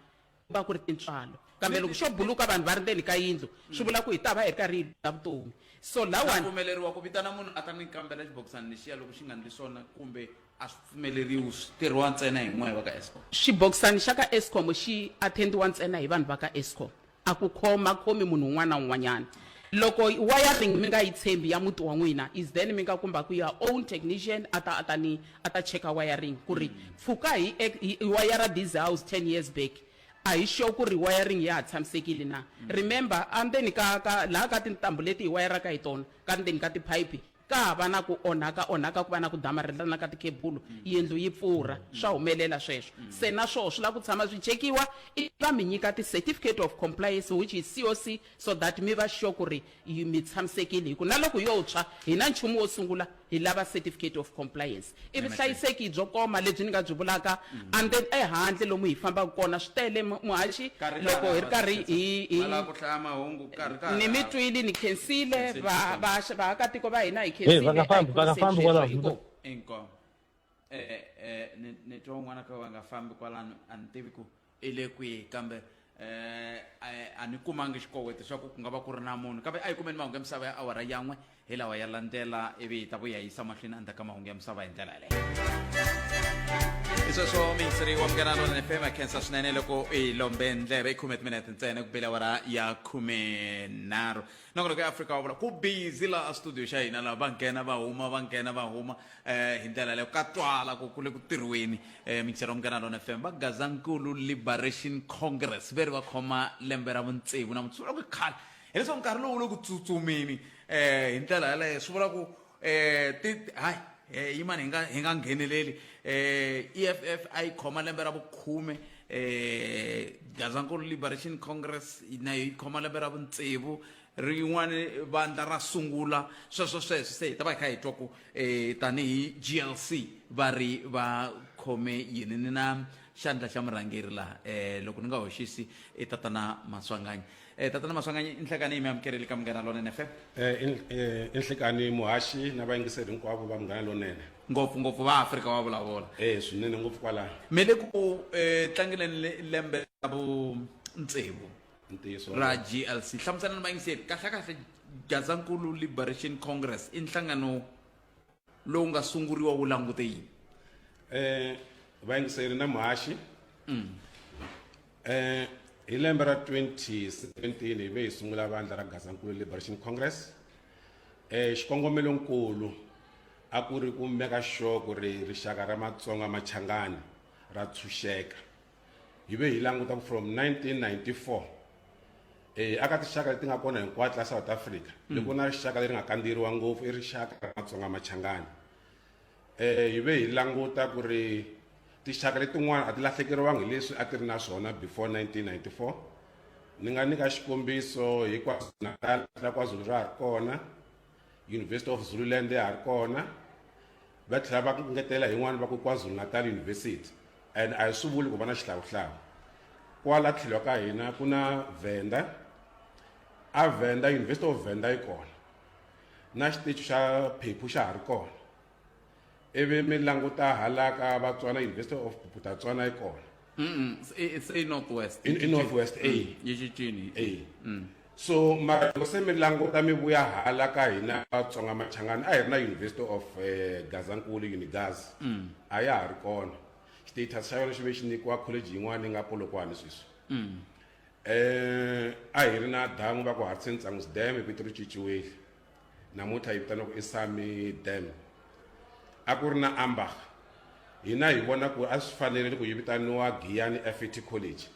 ku va ku ri tintswalo. Kambe loko xo buluka vanhu va ri ndzeni ka yindlu, swi vula ku hi ta va hi ri karhi hi luza vutomi. So Na lawani. pfumeleriwa ku vitana munhu a ta ni kambela xibokisani lexiya loko xi nga ndli swona kumbe a swi pfumeleriwi swi tirhiwa ntsena hi n'we va ka Eskom? Xibokisani xa ka Eskom xi attendiwa ntsena hi vanhu va ka Eskom. A ku khoma khomi munhu un'wana na un'wanyana. Loko wiring mi nga yi tshembi ya muti wa n'wina is then mi nga kumbaku your own technician a ta a ta ni a ta cheka wiring ku ri pfhuka hi hi wayara this house 10 years back a hi sure ku ri wiring ya ha tshamisekile na. Remember andzeni ka ka laha ka tintambu leti hi wayaraka hi tona ka ndzeni ka tiphayiphi Ka ha va na ku onhaka onhaka ku va na ku damarhelana ka tikhebulu, yindlu yi pfurha. Swa humelela sweswo. Se na swoho swi lava ku tshama swi chekiwa ivi va mi nyika ti certificate of compliance which is COC so that mi va sure ku ri mi tshamisekile hi ku na loko yo tshwa hi na nchumu wo sungula hi lava certificate of compliance. I vuhlayiseki byo koma lebyi ni nga byi vulaka and then ehandle lomu hi fambaka kona swi tele muhaxi loko hi ri karhi hi hi Va lava ku hlaya mahungu karhi ka ha ni mi ri twile ni khensile va va vaakatiko va hina hi Hey, va khensile nga a hi fambi, va nga khomiseni fambi sweswo kwalaho. inkomu. Inkomu. Eh eh ni ni twa un'wana ka va nga fambi kwalano a ni tivi ku i le kwihi kambe eh a ni kumangi xikoweto xa ku ku nga va ku ri na munhu kambe a hi kumeni mahungu ya misava ya awara yan'we hi lawa ya landzela ivi hi ta vuya hi yisa mahlweni endzhaku ka mahungu ya misava hi ndlela yaleyo. Hi sweswo miyingiseri wa Munghana Lonene FM a khensa swinene loko i lombe ndleve. I khume timinete ntsena ku bile awara ya 13. Nongonoko ya Afrika wa vula ku busy laha studio xa hina laha va nghena va huma va nghena va huma eh hi ndlela leyo ka twala ku ku le ku tirhiweni. Eh miyingiseri wa Munghana Lonene FM va Gazankulu Liberation Congress ve ri va khoma lembe ra vuntsevu namuntlha. Swi vula ku i khale hileswaku nkarhi lowu wu le ku tsutsumeni um hi ndlela yaleyo swi vula ku um ti hayi um yimani hi nga hi nga ngheneleli um E_F_F a yi khoma lembe ra vukhume um Gazankulu Liberation Congress na yo yi khoma lembe ra vutsevu rin'wani vandla ra sungula sweswo sweswo se hi ta va hi kha hi twa ku um tanihi G_L_C va ri va khome yini ni na xandla xa murhangeri laha um loko ni nga hoxisi i tatana Maswanganyi. Eh, tatana Maswanganyi, i nhlekani yi mi amukerile ka Munghana Lonene FM. Eh, eh, i nhlekani muhaxi na vayingiseri hinkwavo va Munghana Lonene. Ngopfu ngopfu va Afrika wa vulavula. Eh, swinene ngopfu kwalano. Mi le ku eh, tlangeleni lembe ra vu tsevu Ntiyiso. ra GLC. Hlamuselani vayingiseri kahle kahle Gazankulu Liberation Congress i nhlangano lowu nga sunguriwa wu langute yini? Eh, vayingiseri na muhaxi. Eh, hi lembe ra 2017 hi ve hi sungula vandla ra Gazankulu Liberation Congress. Eh, xikongomelonkulu a ku ri ku meka sure ku ri rixaka ra Matsonga Machangani ra tshunxeka. Hi ve hi languta ku from 1994 eh aka tinxaka leti nga kona hinkwato la South Africa loko na rixaka leri nga kandziyeriwa ngopfu i rixaka ra Matsonga Machangani. Eh, hi ve hi languta ku ri tinxaka letin'wana a ti lahlekeriwanga hi leswi a ti ri na swona before 1994. Ni nga nyika xikombiso hi KwaZulu-Natal, la KwaZulu ra ha ri kona, University of Zululand ya ha ri kona, va tlhela va ngetela yin'wana va ku KwaZulu-Natal University and a hi swi vuli ku va na xihlawuhlawu. Kwala tlhelo ka hina ku na Venda, a Venda University of Venda yi kona na xitichi xa phephu xa ha ri kona. Ivi mi languta hala ka Vatswana University of Bophuthatswana yi kona. It's a Northwest. I Northwest a. Yi cincile. A. So mara loko se mi languta mi vuya hala ka hina Vatsonga Machangani a hi ri na University of Gazankulu Unigaz. A ya ha ri kona. Status xa yona xi ve xi nyikiwa college yin'wana yi nga Polokwane sweswi. A hi ri na damu va ku Hudson Tsangus Dam vito ri cinciwile. Namuntlha yi vitaniwa ku i Sami Dam. A ku ri na Ambach. Hina hi vona ku a swi fanerile ku yi vitaniwa Giyani FET College.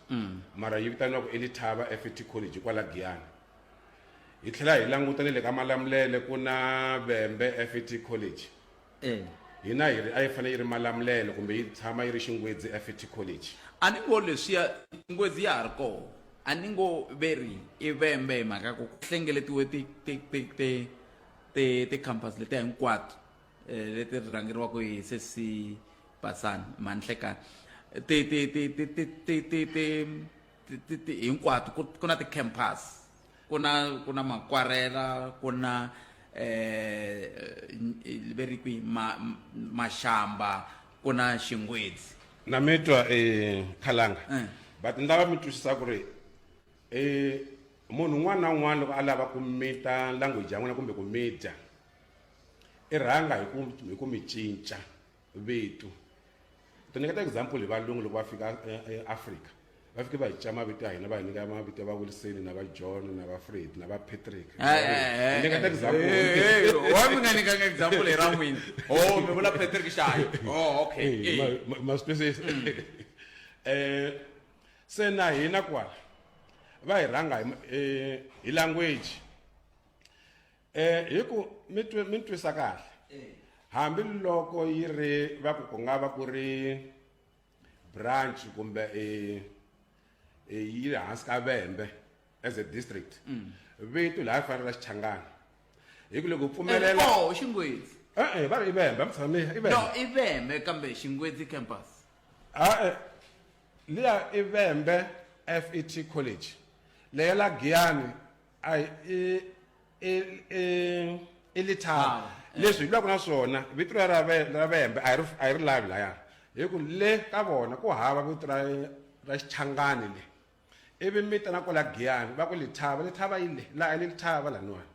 Mara yi vitaniwa ku i Lethaba FET College kwala Giyani. Hi tlhela hi languta ni le ka Malamulele ku na Vhembe FET College. Hina hi ri a yi fanele yi ri Malamulele kumbe yi tshama yi ri Xingwedzi FET College. A ni ngo leswiya Xingwedzi ya ha ri koho. A ni ngo ve ri i Vhembe hi mhaka ku ku hlengeletiwe ti ti ti ti ti ti-campus letiya hinkwato. eh, leti rhangeriwaka hi sesi Basani Manhlekani ti ti ti ti ti ti ti ti ti- ti ti hinkwato ku ku na ti-campus ku na ku na makwarela ku na eh ve ri kwihi ma mashamba ku na xingwedzi na mi twa eh khalanga Eh. but ni lava mi twisisa ku ri eh munhu un'wana na un'wana loko a lava ku mita language ya n'wina kumbe ku mi dya i rhanga hi ku hi ku mi cinca vito to nyiketa example hi valungu loko va fika eAfrika va fike va hi ca mavito ya hina va hi nyika mavito ya va Wilson na va John na va Fred na va Patrick Hi nyiketa example wa mi nga nyikanga example hi ra n'wina oh mi vula Patrick Xayi oh okay ma swi twisisa eh se na hina kwala va hi rhanga hi language Eh hi ku mi twi mi twisa kahle. Hambi loko yi ri va ku ku nga va ku ri branch kumbe e e yi ri hansi ka Vhembe as a district. Vito laha fanele ra Xichangani. Hi ku loko u pfumelela Oh, Xingwedzi. E-e va ri i Vhembe a mi tshami i Vhembe. No, i Vhembe kambe Xingwedzi campus. A-e liya i Vhembe FET College. Leya la Giyani a i i i i lithaba leswi hi lwaka na swona vito ra ra ra vembe a hi ri a hi ri lavi laya hi ku le ka vona ku hava vito ra ra xichangani le ivi mi ta na kwala giyani va ku lithava lithava yi le laha le lithava laniwani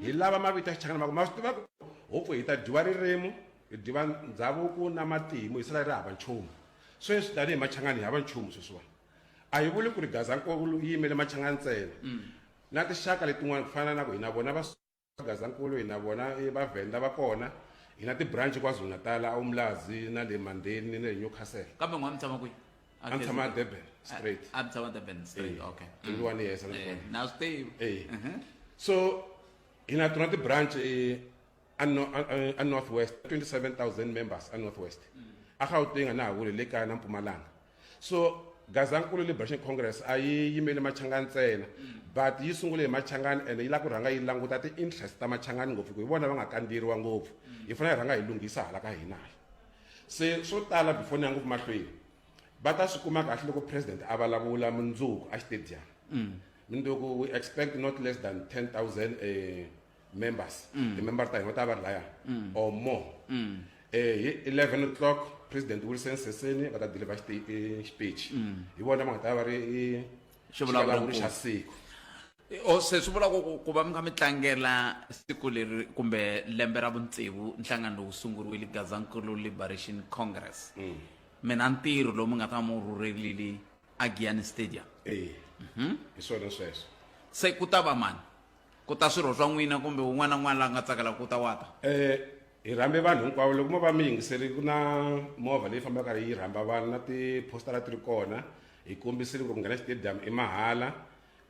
hi lava mavito ya xichangani ma ku ma swi tiva ku hopfu hi ta dyiwa ririmi hi dyiwa ndhavuko na matimu hi sala hi ri hava nchumu sweswi tanihi machangani hi hava nchumu sweswiwani a hi vuli ku ri Gazankulu yi yimele Machangani ntsena na tinxaka letin'wana ku fana na ku hi na vona va Gazankulu hi na vona i Vavhenda va kona hi na ti-branch KwaZulu-Natal a Umlazi na le Mandeni na le Newcastle kambe n'wa mi tshama kwihi a ni tshama Durban straight a mi tshama Durban straight okay 21 years a ni Eh, kona na swi tivi Eh. So hi na tona ti-branch eh, a no, a, a North West 27000 members a North West a Gauteng a na ha vuli le kaya na Mpumalanga so Gazankulu Liberation Congress a yi yimele Machangani ntsena but yi sungule hi Machangani ene yi lava ku rhanga yi languta ti-interest ta Machangani ngopfu ku hi vona va nga kandziyeriwa ngopfu hi fanele hi rhanga hi lunghisa hala ka hina se swo tala before ni ya ngopfu mahlweni va ta swi kuma kahle loko president a vulavula mundzuku a xitediyamu mundzuku we expect not less than 10000 eh, members ti-member ta hina va ta va ri laya or more eh, hi 11 o'clock president Wilson Seseni va ta deliver xipeci hi vona va nga ta va ri eh, Xivulavuri xivulavuri xa siku o se swi vula ku ku va mi kha mi tlangela siku leri kumbe lembe ra vutsevu nhlangano lowu sunguriwile Gazankulu Liberation Congress mi na ntirho lowu mi nga ta va mi wu rhurhelile a Giyani Stadium eh hi swona sweswo se ku ta va mani ku ta swirho swa n'wina kumbe un'wana na un'wana la nga tsakelaka ku ta wa ta eh hi rhambe vanhu hinkwavo loko mo va mi yingiseri ku na movha leyi fambaka yi rhamba vanhu na ti-postara ti ri kona hi kombisile ku ri ku nghena xitediyamu i mahala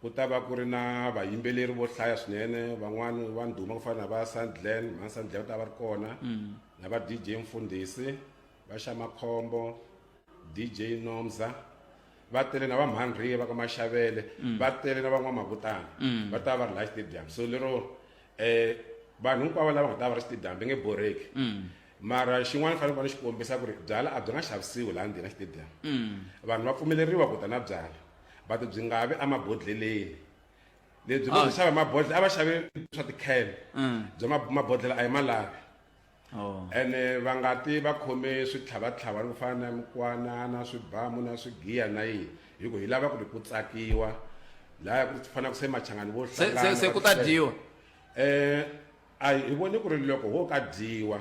ku ta va ku ri na vayimbeleri vo hlaya swinene van'wani va ndhuma ku fana na va Sandlen mhani Sandlen va ta va ri kona na va DJ Mfundhisi va Xamakhombo DJ Nomza va tele na va mhanri va ka Maxavele va tele na van'wamavutana va ta va ri laha xitediyamu so lero eh vanhu hinkwavo lava nga ta va ri xitediyamu va nge borheki mara xin'wana fanele va ni xi kombisa ku ri byala a byi nga xavisiwi laha ndzeni ka xitediyamu vanhu va pfumeleriwa ku ta na byala but byi nga vi emabodlheleni lebyi vo byi xava mabodlhela a va xave swa ti-can bya mabodlhela a hi ma lavi Oh. ene va nga ti va khome switlhavatlhava ku fana na mikwana na swibamu na swigiya na yini hi ku hi lava ku ri ku tsakiwa laya ku fana ku se machangani vo Se- se- se ku ta dyiwa? eh a hi voni ku ri loko ho ka dyiwa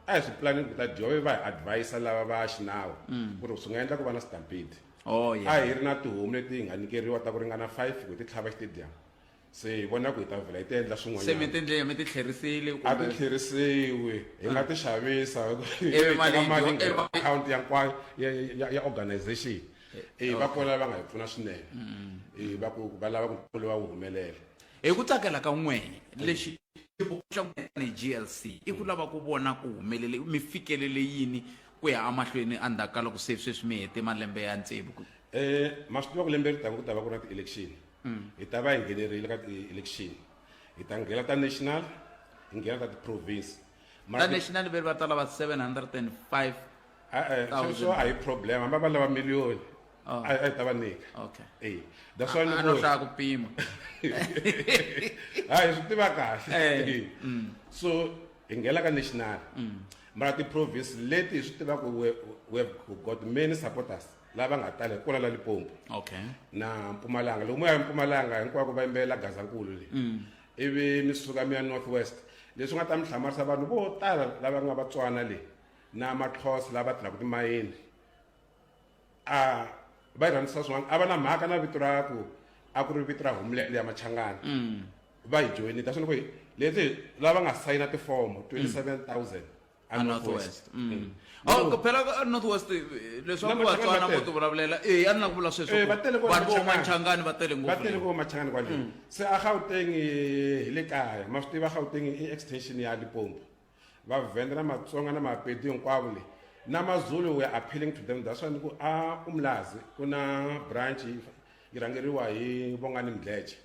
a hi swi pulani ku ta dyiwa ve va hi advise lava va xinawu ku ri swi nga endla ku va na stampede Oh, yeah. a hi ri na tihomu leti hi nga nyikeriwa ta ku ringana 5 ku ti tlhava xitediyamu se hi vona ku hi ta vhela hi ti endla se mi swin'wanyana tindle mi ti tlherisile a ti kumbe tlherisiwi hi nga ti xavisa Ivi mali yi mali dyiwa- yi nghena akhawunti ya nkwayo ya, ya, ya organization e va kona va nga hi pfuna swinene e va ku va lava ku va wu humelela hi ku tsakela ka n'wehe lexi xiboho xa n'wina ni GLC i ku lava ku vona ku humelele mi fikelele yini ku ya emahlweni endzhaku ka loko se sweswi mi hete malembe ya tsevu ku eh ma swi tiva ku lembe ri taka ku ta va ku ri na ti-election hi ta va hi nghenerile ka ti-election hi ta nghena ta national hi nghena ta ti-province Ta national veri va ta lava 705. E-e, sweswo a hi problem hambi va lava miliyoni Oh. a hi ta va nyika okay e that's why a no hlaya ku pima hayi swi tiva kahle Eh, so hi nghena ka national mara ti-province leti hi swi tivaka we have got many supporters lava nga tala hi kona la Limpopo okay na Mpumalanga loko mo ya Mpumalanga hinkwako va yimbelela Gazankulu leyi ivi mi suka mi ya North West leswi nga ta mi hlamarisa vanhu vo tala lava nga Vatswana le na Maxhosa lava tirhaka timayini a va yi rhandzisa swin'wana a va na mhaka na vito ra ku a ku ri vito ra homeland ya Machangana va yi joyinile that's ku leti lava nga sayina tifomo 27000 a North West Oh, ku phela ka North West leswaku Vatswana vo ti vulavulela eh a ni la ku vula sweswo va tele vanhu vo Machangani va tele ngopfu va tele ngopfu Machangani kwale se a Gauteng hi le kaya ma swi tiva Gauteng i extension ya Limpopo Vavhenda na Matsonga na Mapedi hinkwavo le na Mazulu we are appealing to them that's why ni ku a Umlazi ku na branch yi rhangeriwa hi Bongani Mdletshe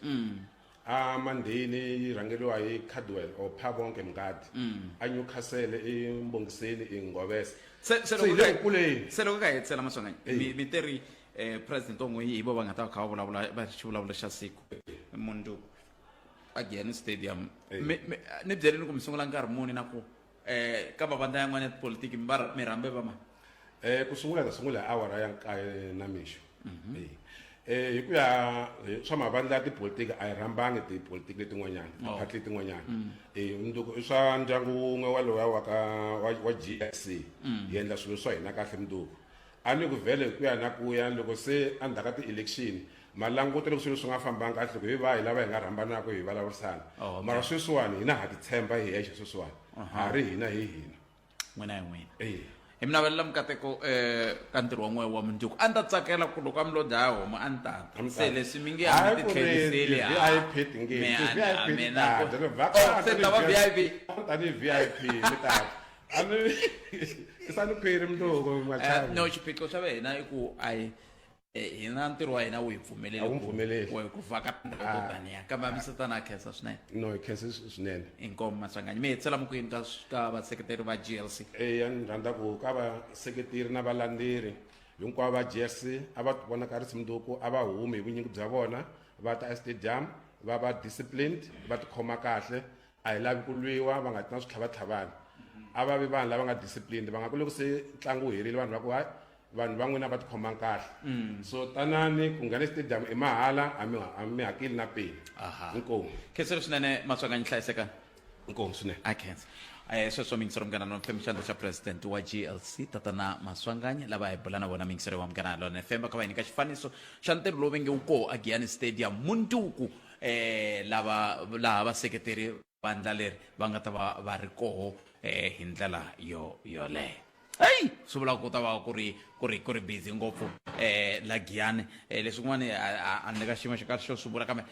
a Mandeni yi rhangeriwa hi Cardwell or Phabonke Mngadi a Newcastle i Mbongiseni i Ngobese se hi le ku kuleni se loko ka hetisela Maswanganyi mi te ri president on'we hi vo va nga ta va kha va vulavula va xivulavula xa siku mundzuku a Giyani Stadium mi mi ni byeleni ku mi sungula nkarhi muni na ku eh ka mavandla yan'wana ya tipolitiki mi va mi rhambe va mani Eh ku sungula ta sungula hi awara ya nkaye na mixo. Eh eh hi ku ya hi swa mavandla ya tipolitiki a hi rhambangi tipolitiki letin'wanyana tiphati letin'wanyana. Eh mundzuku i swa ndyangu wun'we wa lowa wa ka wa wa G_S_C hi endla swilo swa hina kahle mundzuku. A ni ku vhele hi ku ya na ku ya loko se endzhaku ka ti-election ma languta loko swilo swi nga fambanga kahle ku hi vahi lava hi nga rhambanaka hi vulavurisana Oh, okay. mara sweswiwani hina ha titshemba hi hexe sweswiwani ha ri hina hi hina n'wina hi n'wina e hi mi navelela mikateko um ka ntirho wa n'wehe wa mundzuku a ni ta tsakela ku loko a mi lo dlaya homu a ni tata se leswi mi nge a mi ti tlheriseli ti-vip tinge ti-vip mina ti ta Oh, se ta va VIP tanihi vip mi tata a ni tisani khwiri mundzuku Eh, no xiphiqo xa hina i ku a hi hina ntirho wa hina wu hi pfumeleli A wu pfumeleli. ku vhaka tindhawu to taniya kambe a mi satana a khensa swinene no hi khense swinene inkomu Maswanganyi mi hetisela mi ku yini ka ka vaseketeri va GLC eya ni rhandza ku ka vaseketeri na valandzeri hinkwavo va GLC a va vonakarisi mundzuku a va humi hi vunyingi bya vona va ta estadium va va disciplined va tikhoma kahle a hi lavi ku lwiwa va nga ti na switlhavatlhavana a va vi vanhu lava nga disciplined va nga ku loko se ntlangu wu herile vanhu va ku hayi vanhu va n'wina va tikhomanga kahle so tanani ku nghena stadium i mahala a mi a mi hakeli na peni inkomu khenselo swinene Maswanganyi hlayisekani inkomu swinene a khensa sweswo miyingisero munghana lona fm xandla xa president wa glc tatana Maswanganyi lava hi bula na vona miyingisero wa munghana lona fm va kha va hi nyika xifaniso xa ntirho lowu va nge wu koho a giyani stadium mundzuku lava laha vaseketeri vandla leri va nga ta va va ri koho hi ndlela yo yoleyo heyi swi vula ku ta va ku ri ku ri ku ri busy ngopfu la Giyani leswin'wana a ni le ka xiyimo xa kahle xo swi vula kambe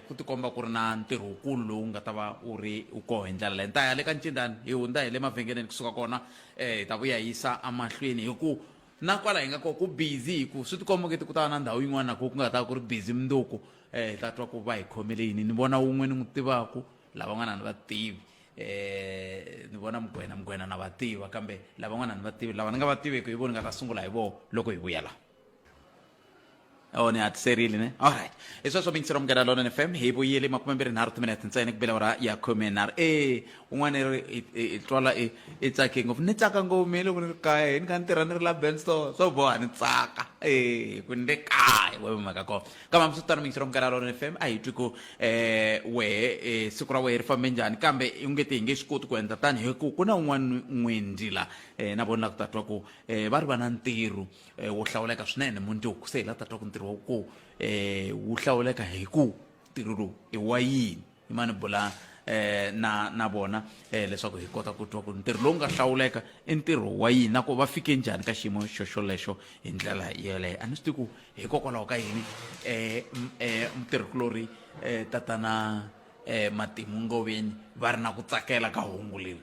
ku tikomba ku ri na ntirho wukulu lowu nga ta va wu ri wu koho hi ndlela leyi ni ta ya le ka ncindani hi hundza hi le mavhengeleni kusuka kona hi ta vuya hi yisa emahlweni hi ku na kwala hi nga kona ku busy hi ku swi tikomba ngeti ku ta va na ndhawu yin'wana na ku nga ta ku ri busy mundzuku hi ta twa ku va hi khomele yini ni vona wun'we ni n'wi tivaku lavan'wana ni va tivi ni vona mugwena mugwena na va tiva kambe lavan'wana ni va tivi lava ni nga va tiveki hi vona ni nga ta sungula hi voho loko hi vuya la Oh, ni hatliserile ne alright hi sweswo mingisero munghana lonene fm hi vuyile 27 timinete ntsena ku bela ora ya 13 e un'wana ri i twala i i tsake ngopfu ni tsaka ngopfu me loko ni ri kaya hi ni kha ni tirha ni ri la benstore swo boha ni tsaka e ku ni le kaya we mhaka kona kambe hambiswiritano mingisero munghana lonene fm a hi twi ku um wehe siku ra wehe ri fambe njhani kambe u nge ti hi nge swi koti ku endla tani hi ku ku na un'wana n'wendzi la um na vona la ku ta twa ku um va ri va na ntirho wo hlawuleka swinene mundzuku se hi la ta twa ku ntirho wa ku um wu hlawuleka hi ku ntirho lowu i wa yini hi mani bula na na vona leswaku hi kota ku twa ku ntirho lowu nga hlawuleka i ntirho wa yini na ku va fike njhani ka xiyimo xo xolexo hi ndlela yeleyo a ni swi tivi ku hikokwalaho ka yini um mutirhikulorhi tatana Matimu Ngoveni va ri na ku tsakela ka hungu leri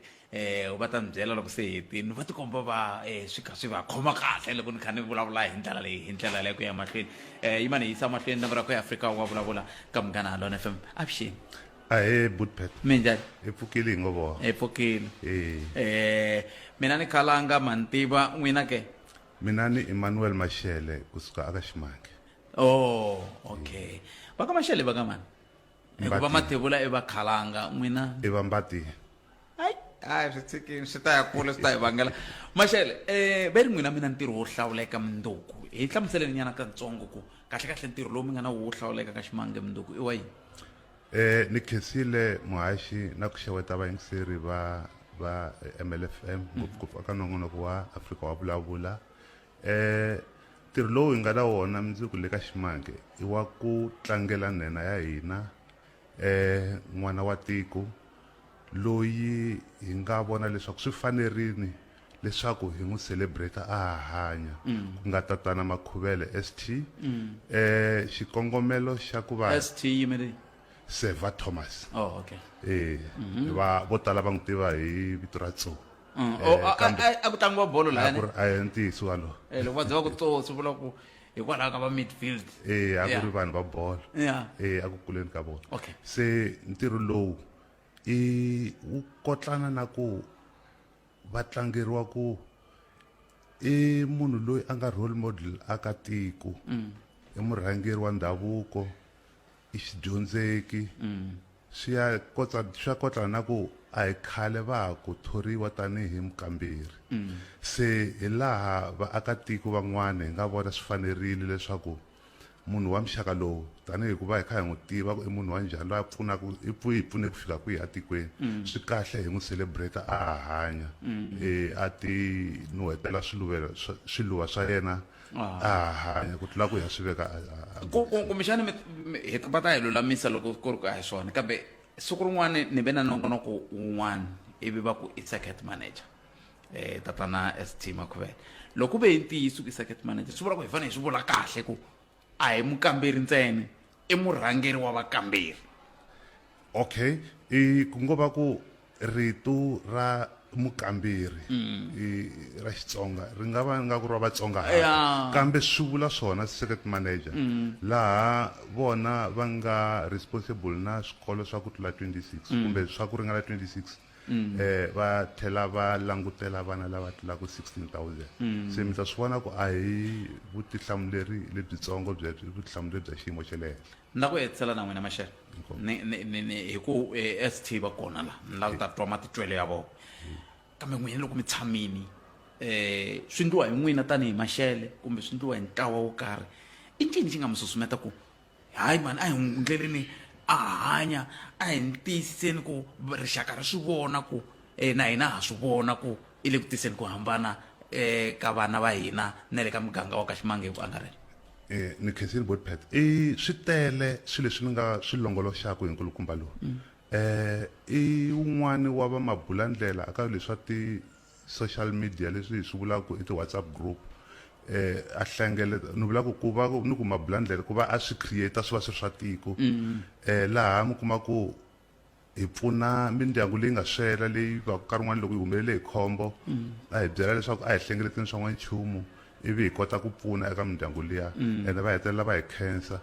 va ta ni byela loko se hetini va tikomba va swi kha swi va khoma kahle loko ni kha ni vulavula hi ndlela leyi hi ndlela leyi ku ya mahlweni yimani hi yisa mahlweni nomboro ya ku ya Afrika wa vulavula ka Munghana Lona FM avuxeni. Ahee Bootpet. Minjhani? Hi pfukile hi ngo vona. Hi pfukile. Eh. Eh, mina ni Khalanga Mantiva, n'wina ke? Mina ni Emmanuel Mashele kusuka aka Ximange. Oh, okay. Va ka Mashele va ka mani? Hikuva Mbati. Mathebula i va Khalanga, n'wina? I va Mbati. Hayi, hayi swi tshikini swi ta ya kule swi ta hi vangela. Mashele, eh ve ri n'wina mi na ntirho wo hlawuleka mundzuku. Hi hlamuseleni nyana katsongo ku kahle kahle ntirho lowu mi nga na wo hlawuleka ka Ximange mundzuku i wa yini? Eh ni khensile muhaxi na ku xeweta vayingiseri va va MLFM ngopfungopfu eka nongonoko wa Afrika wa vulavula. Eh ntirho lowu hi nga na wona mundzuku le ka Ximange i wa ku tlangela nhenha ya hina eh n'wana wa tiko loyi hi nga vona leswaku swi fanerile leswaku hi n'wi celebrate a ha hanya ku nga tatana Makhuvele ST eh xikongomelo xa ku va ST yimele Seva Thomas Oh okay eh va vo tala va n'wi tiva hi vito ra Tso Oh a ku tlangiwa bolo lahaya a ku ri a hi ntiyiso walowo eh loko va za va ku Tso swi vula ku hikwalaho ka va midfield eh a ku ri vanhu va bolo eh a ku kuleni ka vona okay se ntirho lowu i wu kotlana na ku va tlangeriwa ku i munhu loyi a nga role model aka tiko mm. i murhangeri wa ndhavuko i xidyondzeki mm. swi ya kotsa swi ya kotlana na ku a hi khale va ha ku thoriwa tanihi mukamberi mm. se hi laha vaakatiko van'wana hi nga vona swi fanerile leswaku munhu wa muxaka lowu tanihi ku va hi kha hi n'wi tiva ku i munhu wa njhani loyi a pfunaka i pfu hi pfune ku fika kwihi etikweni mm. swi kahle hi n'wi celebrate a ha hanya mm. e a ti nuhetela swiluvelo swiluva swa yena ah. a ha hanya ku tlula ku ya swi veka kumbexani hi va ta hi lulamisa loko ku ri ku a hi swona kambe siku rin'wana ni ve na nongonoko wun'wana ivi va ku i circuit manager eh tatana ST Makhuvele loko ve hi ntiyiso ku i circuit manager swi vula ku hi fanele hi swi vula kahle ku a hi mukamberi ntsena i murhangeri wa vakamberi okay i ku ngo va ku rito ra mukamberi mm. i ra Xitsonga ri nga va nga ku ri wa Vatsonga yeah. kambe swi vula swona circuit manager mm. laha vona va nga responsible na swikolo swa ku tlula 26 mm. kumbe swa ku ringana 26 mm. eh va tlhela va langutela vana lava tlulaka 16000 mm. se mi ta swi vona ku a hi vutihlamuleri lebyitsongo byebyo i vutihlamuleri bya xiyimo xa le henhla ni la ku hetisela na n'wina maxele ni ni ni ni hi ku eh, st va kona la ni la ku ta twa matitwelo ya vona kambe n'wina loko mi tshamini eh swi ndliwa hi n'wina tanihi maxele kumbe swi ndliwa hi ntlawa wo karhi i ncini xi nga mi susumeta ku hayi mani a hi n'wi ndleleni a hanya a hi tiyisiseni ku rixaka ri swi vona ku eh, na hina ha swi vona ku i le ku tiseni ku hambana eh, ka vana va hina na le ka muganga wa ka ximange hi ku angarhela eh ni khensile botpet i swi tele swilo leswi ni nga swi longoloxaka hi nkulukumba lowu mm. eh i wun'wani wa va mabulandlela aka leswa ti social media leswi hi swi vulaka ku i ti-whatsapp group eh a hlengeleta ni vula ku ku va ni ku mabulandlela ku va a swi create swi va swi ri swa tiko mm. eh laha mi kuma ku hi pfuna mindyangu leyi nga swela leyi va nkarhi wun'wani loko yi humelele hi khombo mm. a hi byela leswaku a hi hlengeleteni swa n'wanchumu ivi hi kota ku pfuna eka mindyangu liya mm. ene va hetelela va hi khensa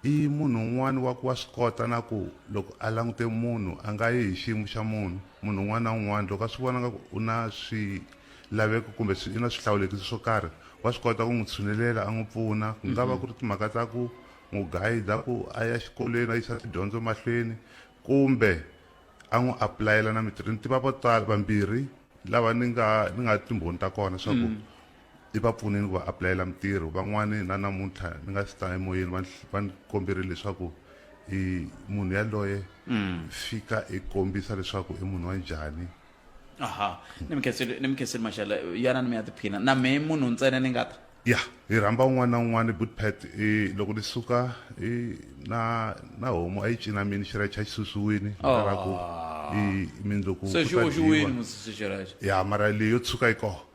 I munhu un'wana wa ku wa swi kota na ku loko a langute munhu a nga yi hi xiyimo xa munhu munhu un'wana na un'wana loko a swi vona nga ku u na swilaveko kumbe i na swihlawulekisi swo karhi wa swi kota ku n'wi tshunelela a n'wi pfuna ku nga va ku ri timhaka ta ku n'wi gayida ku a ya xikolweni a yisa tidyondzo mahlweni kumbe a n'wi apulayela na mitirho ni tiva vo tala vambirhi lava ni nga ni nga timbhoni ta kona swa ku i va pfunile ku va apulayela mitirho van'wani na namuntlha ni nga si ta emoyeni va va ni komberile leswaku i munhu yaloye mm. fika i kombisa leswaku i munhu wa njhani aha ni mi khensile ni mi khensile maxele yana ni mi ya tiphina na me munhu ntsena ni nga ta ya hi rhamba un'wana na un'wana bootpet i loko ni suka i na na homu a yi cinamini xiracha xi susiwini oh. ra ku i mindzuku se xi oxiwini musi xiracha ya mara leyi yo tshuka yi kona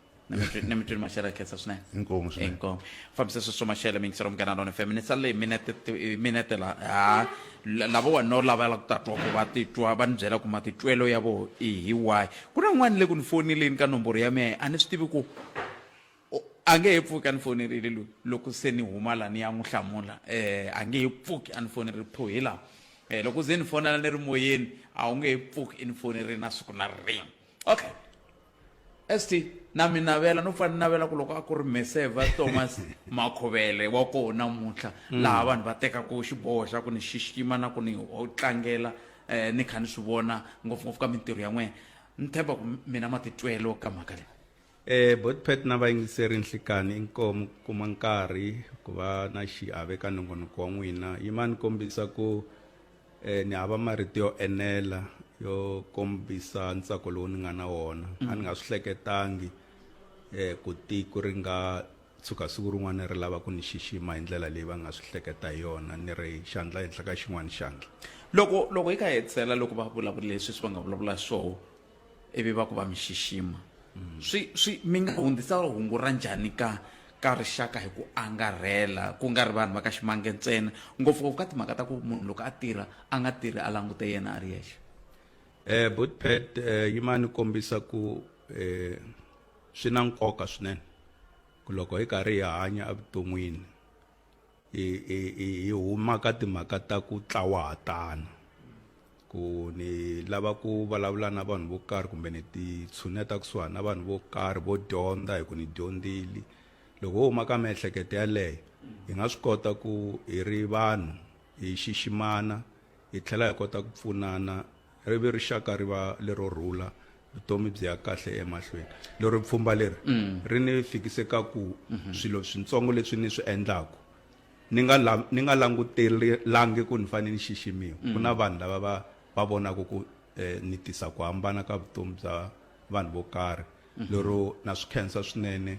ni mi twini maxele khensa swinene inkomu swinene inkomu fambisa sweswo maxele mi yingisela munghana lona fm ni salele hi minete minete la ha lava wa no lava la ku ta twa ku va titwa va ni byela ku matitwelo ya voho i hi wahi ku na un'wana le ku ni foneleni ka nomboro ya mehe a ni swi tivi ku a nge he pfuki a ni fonerile loyi loko se ni huma la ni ya n'wi hlamula um a nge he pfuki a ni fonerile pho hi laha um loko ze ni fonela ni ri moyeni a wu nge he pfuki i ni fonerile na siku na rin'we. Okay, st na mi navela no pfa ni navela ku loko a ku ri meseva Thomas Makhovele wa koho namuntlha laha vanhu va tekaka xiboho xa ku ni xixima na ku ni tlangela um ni kha ni swi vona ngopfungopfu ka mintirho ya n'wina. Ni tshemba ku mina matitwelo ka mhaka leyi. Botpet na vayingiseri nhlikani inkomu ku kuma nkarhi ku va na xiave ka nongonoko wa n'wina. Yima ni kombisa ku ni hava marito yo enela yo kombisa ntsako lowu ni nga na wona. A ni nga swi hleketangi ku tiko ri nga tshuka siku rin'wana ri lava ku ni xixima hi ndlela leyi va nga swi hleketa hi yona ni ri xandla ehenhla ka xin'wana xandla. Loko loko hi kha hi hetisela loko va vulavula leswi va nga vulavula swoho ivi va ku va mi xixima swi swi mi nga hundzisa hungu ra njhani ka ka rixaka hi ku angarhela ku nga ri vanhu va ka Ximange ntsena ngopfungopfu ka timhaka ta ku munhu loko a tirha a nga tirhi a langute yena a ri yexe? Botpet yima ni kombisa ku swi na nkoka swinene ku loko hi karhi hi hanya evuton'wini hi hi hi huma ka timhaka ta ku tlawahatana ku ni lava ku vulavula na vanhu vo karhi kumbe ni ti tshuneta kusuhani na vanhu vo karhi vo dyondza hi ku ni dyondzile. Loko ho huma ka miehleketo yaleyo hi nga swi kota ku hi ri vanhu hi xiximana hi tlhela hi kota ku pfunana ri vi rixaka ri va lero rhula vutomi byi ya kahle emahlweni. Lero pfhumba leri ri ni fikise ka ku swilo swintsongo leswi ni swi endlaku ni nga ni nga langutelangi ku ni fanele ni xiximiwa. Ku na vanhu lava va va vonaka ku ni tisa ku hambana ka vutomi bya vanhu vo karhi. Lero na swi khensa swinene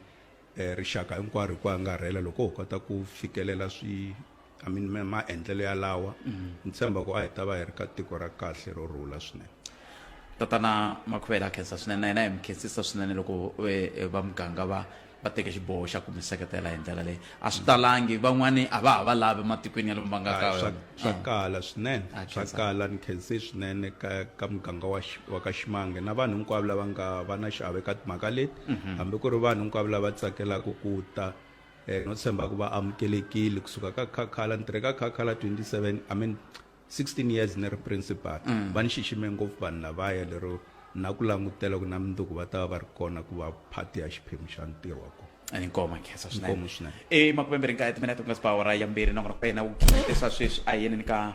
rixaka hinkwaro hi ku angarhela loko ho kota ku fikelela swi I mean maendlelo yalawa ni tshemba ku a hi ta va hi ri ka tiko ra kahle ro rhula swinene. Tatana Makhuvele a khensa swinene na yena hi mi khensisa swinene loko va muganga va va teke xiboho xa ku mi seketela hi ndlela leyi. A swi talangi van'wani a va ha va lavi matikweni ya lomu va nga ka Swa swa kala swinene swa kala ni khense swinene ka ka muganga wa wa ka Ximange na vanhu hinkwavo lava nga va na xiave ka timhaka leti hambi ku ri vanhu hinkwavo lava tsakelaka ku ta no tshemba ku va amukelekile kusuka ka Khakhala. Ni tirhe ka Khakhala 27 I mean 16 years ni ri principal. Va ni xixime ngopfu vanhu lavaya lero na ku langutela ku na mundzuku va ta va va ri kona ku va part ya xiphemu xa ntirho wa kona. Inkomu a khensa swinene. Inkomu swinene. I makumembirhi nkaye timinete ku nga si ba awara ya mbirhi nongonoko wa yena wu tisa sweswi a yeneni ka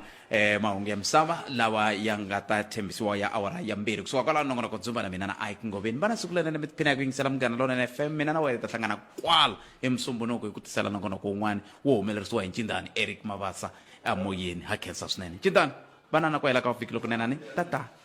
mahungu ya misava lawa ya nga ta tshembisiwa ya awara ya mbirhi. Kusuka kwalaho nongonoko dzumba na mina na Ike Ngoveni. Va na siku lerinene mi tiphina hi ku yingisela Munghana Lonene FM. Mina na wena hi ta hlangana kwala hi Musumbhunuku hi ku tisela nongonoko wun'wana wo humelerisiwa hi Ncindani Eric Mabasa. Emoyeni. Ha khensa swinene. Ncindani, va na na ku hela ka vhiki lokunenani. Tata.